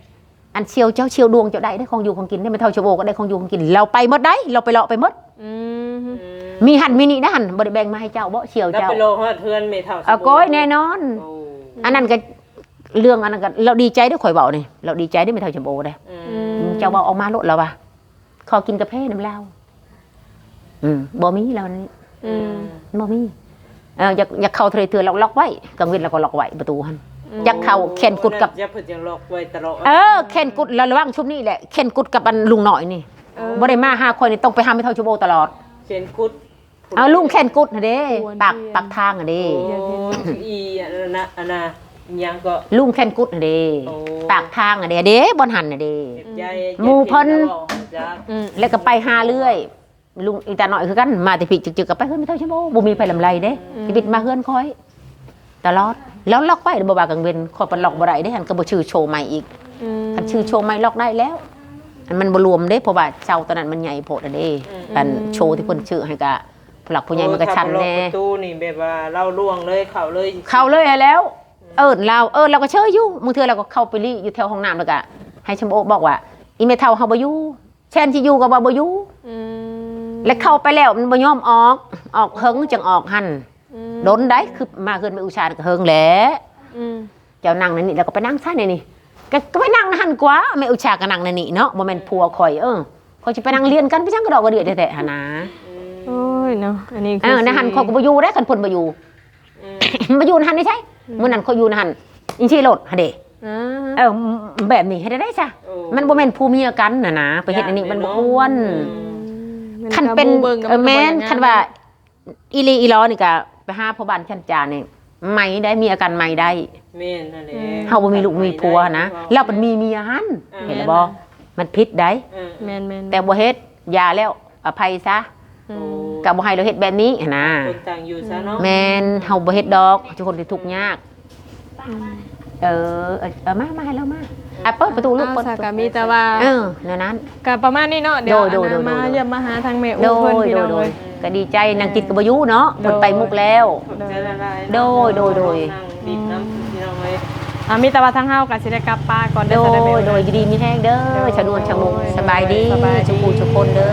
ອັນສ່ຽວເຈົ້າ ສ່ຽວດວງເຈົ້າໄດ້ເດ້ ຂອງຢູ່ຂອງກິນເດ້ ແມ່ເຖົ້າຊະໂບກໍໄດ້ຂອງຢູ່ຂອງກິນ ລາວໄປໝົດໄດ໋ ລາວໄປເລາະໄປໝົດ ອືມ ອືມ ມີຫັ້ນມີນີ້ນະຫັ້ນ ບໍ່ໄດ້ແບ່ງມາໃຫ້ເຈົ້າບໍ ສ່ຽວເຈົ້າ ລາວໄປເລາະຮອດເຮືອນແມ່ເຖົ້າຊະໂບ ເອີ ໂກຍແນ່ນອນ ໂອ້ ອັນນັ້ນກໍເລື່ອງ ອັນນັ້ນກໍລາວດີໃຈເດ້ ຂ້ອຍເວົ້ານີ້ ລາວດີໃຈເດ້ ແມ່ເຖົ້າຊະໂບເດ້ ອືມ ເຈົ້າເວົ້າອອກມາໂລດ ລາວວ່າ ຂໍກິນກາເຟນຳລາວ ອືມ ບໍ່ມີແລ້ວນີ້ ອືມ ບໍ່ມີ ເອີ ຢາກ ຢາກເຂົ້າເທື່ອ ເທື່ອລັອກ ລັອກໄວ້ ກາງເວັນລາວກໍລັອກໄວ້ປະຕູຫັ້ນ. ອືມ ຢາກເຂົ້າແຂນກຸດກັບ ໂອ້ ນັ້ນ ເຈົ້າເພິ່ນຈັ່ງລັອກໄວ້ຕະຫຼອດ. ເອີ ແຂນກຸດລະຫວ່າງຊຸມນີ້ແຫຼະ ແຂນກຸດກັບອັນລຸງນ້ອຍນີ້ ເອີ ບໍ່ໄດ້ມາຫາຂ້ອຍນີ້ ຕ້ອງໄປຫາແມ່ເຖົ້າຊົມໂອຕະຫຼອດ. ແຂນກຸດ ເອົາ ລຸງແຂນກຸດຫັ້ນເດ້ ປາກ ປາກທາງຫັ້ນເດ້. ໂອ້ ອີ່ອັນນັ້ນນະ ອັນນ່າ ຫຍັງກໍ ລຸງແຂນກຸດຫັ້ນເດ້. ໂອ້ ປາກທາງຫັ້ນເດ້ ເດ້ ບ່ອນຫັ້ນຫັ້ນເດ້ ໝູ່ເພິ່ນ ອືມ ແລ້ວກໍໄປຫາເລື້ອຍ. ລຸງອີຕານ້ອຍຄືກັນ ມາແຕ່ພີ້ ຈຶກໆ ກໍໄປເຮືອນແມ່ເຖົ້າຊົມໂອ ບໍ່ມີໃຜລຳໄລເດ້. ອືມ ຊີວິດມາເຮືອນຂ້ອຍຕະຫຼອດ ລາວລັອກໄວ້ ບໍ່ວ່າກາງເວັນ ຂ້ອຍປະລັອກບໍ່ໄດ້ເດ້. ຫັ້ນກໍບໍ່ຊື້ໂຊໃໝ່ອີກ. ອືມ ຄັນຊື້ໂຊໃໝ່ລັອກໄດ້ແລ້ວ ອັນມັນບໍ່ລວມເດ້ ເພາະວ່າເສົາຕອນນັ້ນມັນໃຫຍ່ໂພດຫັ້ນເດ້. ອືມ ອັນໂຊທີ່ເພິ່ນຊື້ໃຫ້ກະຜູ້ຫຼັກຜູ້ໃຫຍ່ມັນກໍຊັນແດ່. ໂອ້ ຖ້າບໍ່ລັອກປະຕູນີ້ແບບວ່າລາວລ່ວງເລີຍ ເຂົ້າເລີຍ ເຂົ້າເລີຍຫັ້ນແລ້ວ. ອືມ ເອີ້ນລາວ ເອີ ລາວກໍເຊີຍຢູ່ ບາງເທື່ອລາວກໍເຂົ້າໄປລີ້ຢູ່ແຖວຫ້ອງນ້ຳ ແລ້ວກໍໃຫ້ຊົມໂອບອກວ່າ ອີແມ່ເຖົ້າເຮົາບໍ່ຢູ່ ແຊນຊິຢູ່ກໍວ່າບໍ່ຢູ່. ອືມ ແລ້ວເຂົ້າໄປແລ້ວມັນບໍ່ຍອມອອກ ອອກເຫິງຈັ່ງອອກຫັ້ນ. ອືມ ດົນໃດ ຄືມາເຮືອນແມ່ອຸຊາກໍເຫິງແຫຼະ. ອືມ ເຈົ້ານັ່ງໃນນີ້ ແລ້ວກໍໄປນັ່ງຊະໃນນີ້ ກໍ ກໍໄປນັ່ງໃນຫັ້ນກວ່າ ແມ່ອຸຊາກໍນັ່ງໃນນີ້ເນາະ ບໍ່ແມ່ນຜົວຂ້ອຍ. ເອີ ຂ້ອຍຊິໄປນັ່ງລຽນກັນ ໄປຫຍັງກະດອກກະເດຍແທ້ໆ ຫັ້ນນາ. ອືມ ໂອ້ຍເນາະ ອັນນີ້ຄື ເອີ ໃນຫັ້ນຂ້ອຍກໍບໍ່ຢູ່ເດ້ ຄັນເພິ່ນບໍ່ຢູ່. ອືມ ມາຢູ່ໃນຫັ້ນນີ້ໃສ? ອືມ ມື້ນັ້ນຂ້ອຍຢູ່ໃນຫັ້ນ ອີ່ຊີ້ໂລດຫັ້ນເດ້. ອ່າ ເອີ ແບບນີ້ເຮັດໄດ້ຊະ? ໂອ້ ມັນບໍ່ແມ່ນຜົວເມຍກັນຫັ້ນນາ ໄປເຮັດອັນນີ້ມັນບໍ່ຄວນ. ອືມ ຄັນເປັນ ເອີ ແມ່ນ ຄັນວ່າອີ່ຫຼີອີ່ຫຼໍນີ້ກະໄປຫາພໍ່ບ້ານຊັ້ນຈານີ້ ໃໝ່ໄດ້ ມີອາການໃໝ່ໄດ້. ແມ່ນຫັ້ນແຫຼະ ເຮົາບໍ່ມີລູກມີຜົວຫັ້ນນະ ລາວເປັນມີເມຍຫັ້ນ ອ່າ ເຫັນແລ້ວບໍ່? ແມ່ນ ມັນຜິດໄດ໋. ເອີ ແມ່ນໆ ແຕ່ບໍ່ເຮັດ ຢ່າແລ້ວ ອະໄພຊະ. ອືມ ກໍບໍ່ໃຫ້ລາວເຮັດແບບນີ້ຫັ້ນນະ ຕ່າງຄົນຕ່າງຢູ່ຊະເນາະ. ແມ່ນ ເຮົາບໍ່ເຮັດດອກ ທຸກຄົນທີ່ທຸກຍາກ. ອືມ ເອີ ເອີ ເອີ ມາ ມາໃຫ້ລາວມາ. ອ່ະ ເປີດປະຕູລູກ ເປີດປະຕູ ກໍມີແຕ່ວ່າ ເອີ ແນວນັ້ນ ກໍປະມານນີ້ເນາະ. ດຽວ ໂດຍ ມາຢ້ຽມມາຫາທາງແມ່ອູ່ເພິ່ນ ພີ່ນ້ອງເອີຍ. ກໍດີໃຈ ນາງຈິດກໍບໍ່ຢູ່ເນາະ ເພິ່ນໄປມຸກແລ້ວ. ໂດຍ ໂດຍ ໂດຍ ໂດຍ ອ່າ ມີແຕ່ວ່າທາງເຮົາກໍຊິໄດ້ກັບປາກ່ອນເດີ. ໂດຍ ໂດຍ ຢູ່ດີມີແຮງເດີ ຊາວນວນຊາວມຸກ ສະບາຍດີ ສະບາຍດີ ສຸຂູສຸຄົນເດີ.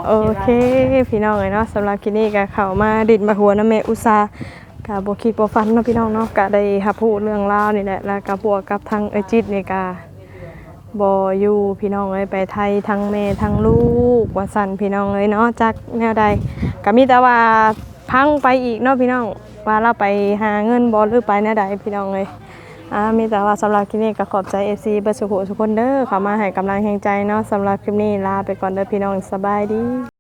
ໂອເຄ ພີ່ນ້ອງເອີຍເນາະ ສຳລັບຄລິບນີ້ກໍເຂົ້າມາດິນມາຫົວນຳແມ່ອຸສາ ກໍບໍ່ຄິດບໍ່ຝັນເນາະ ພີ່ນ້ອງເນາະ ກໍໄດ້ຮັບຮູ້ເລື່ອງລາວນີ້ແຫຼະ ແລ້ວກໍບວກກັບທາງເອື້ອຍຈິດນີ້ກໍບໍ່ຢູ່ ພີ່ນ້ອງເອີຍ ໄປໄທທັງແມ່ທັງລູກວ່າຊັ້ນ ພີ່ນ້ອງເອີຍເນາະ. ຈັກແນວໃດ ກໍມີແຕ່ວ່າ ພັງໄປອີກເນາະ ພີ່ນ້ອງ ວ່າລາວໄປຫາເງິນບໍ່ ຫຼືໄປແນວໃດ ພີ່ນ້ອງເອີຍ. ອ່າ ມີແຕ່ວ່າສຳລັບຄລິບນີ້ກໍຂອບໃຈເອັຟຊີເບິດສູ່ຜູ້ສູ່ຄົນເດີ ເຂົ້າມາໃຫ້ກຳລັງແຮງໃຈເນາະ. ສຳລັບຄລິບນີ້ລາໄປກ່ອນເດີ ພີ່ນ້ອງ ສະບາຍດີ.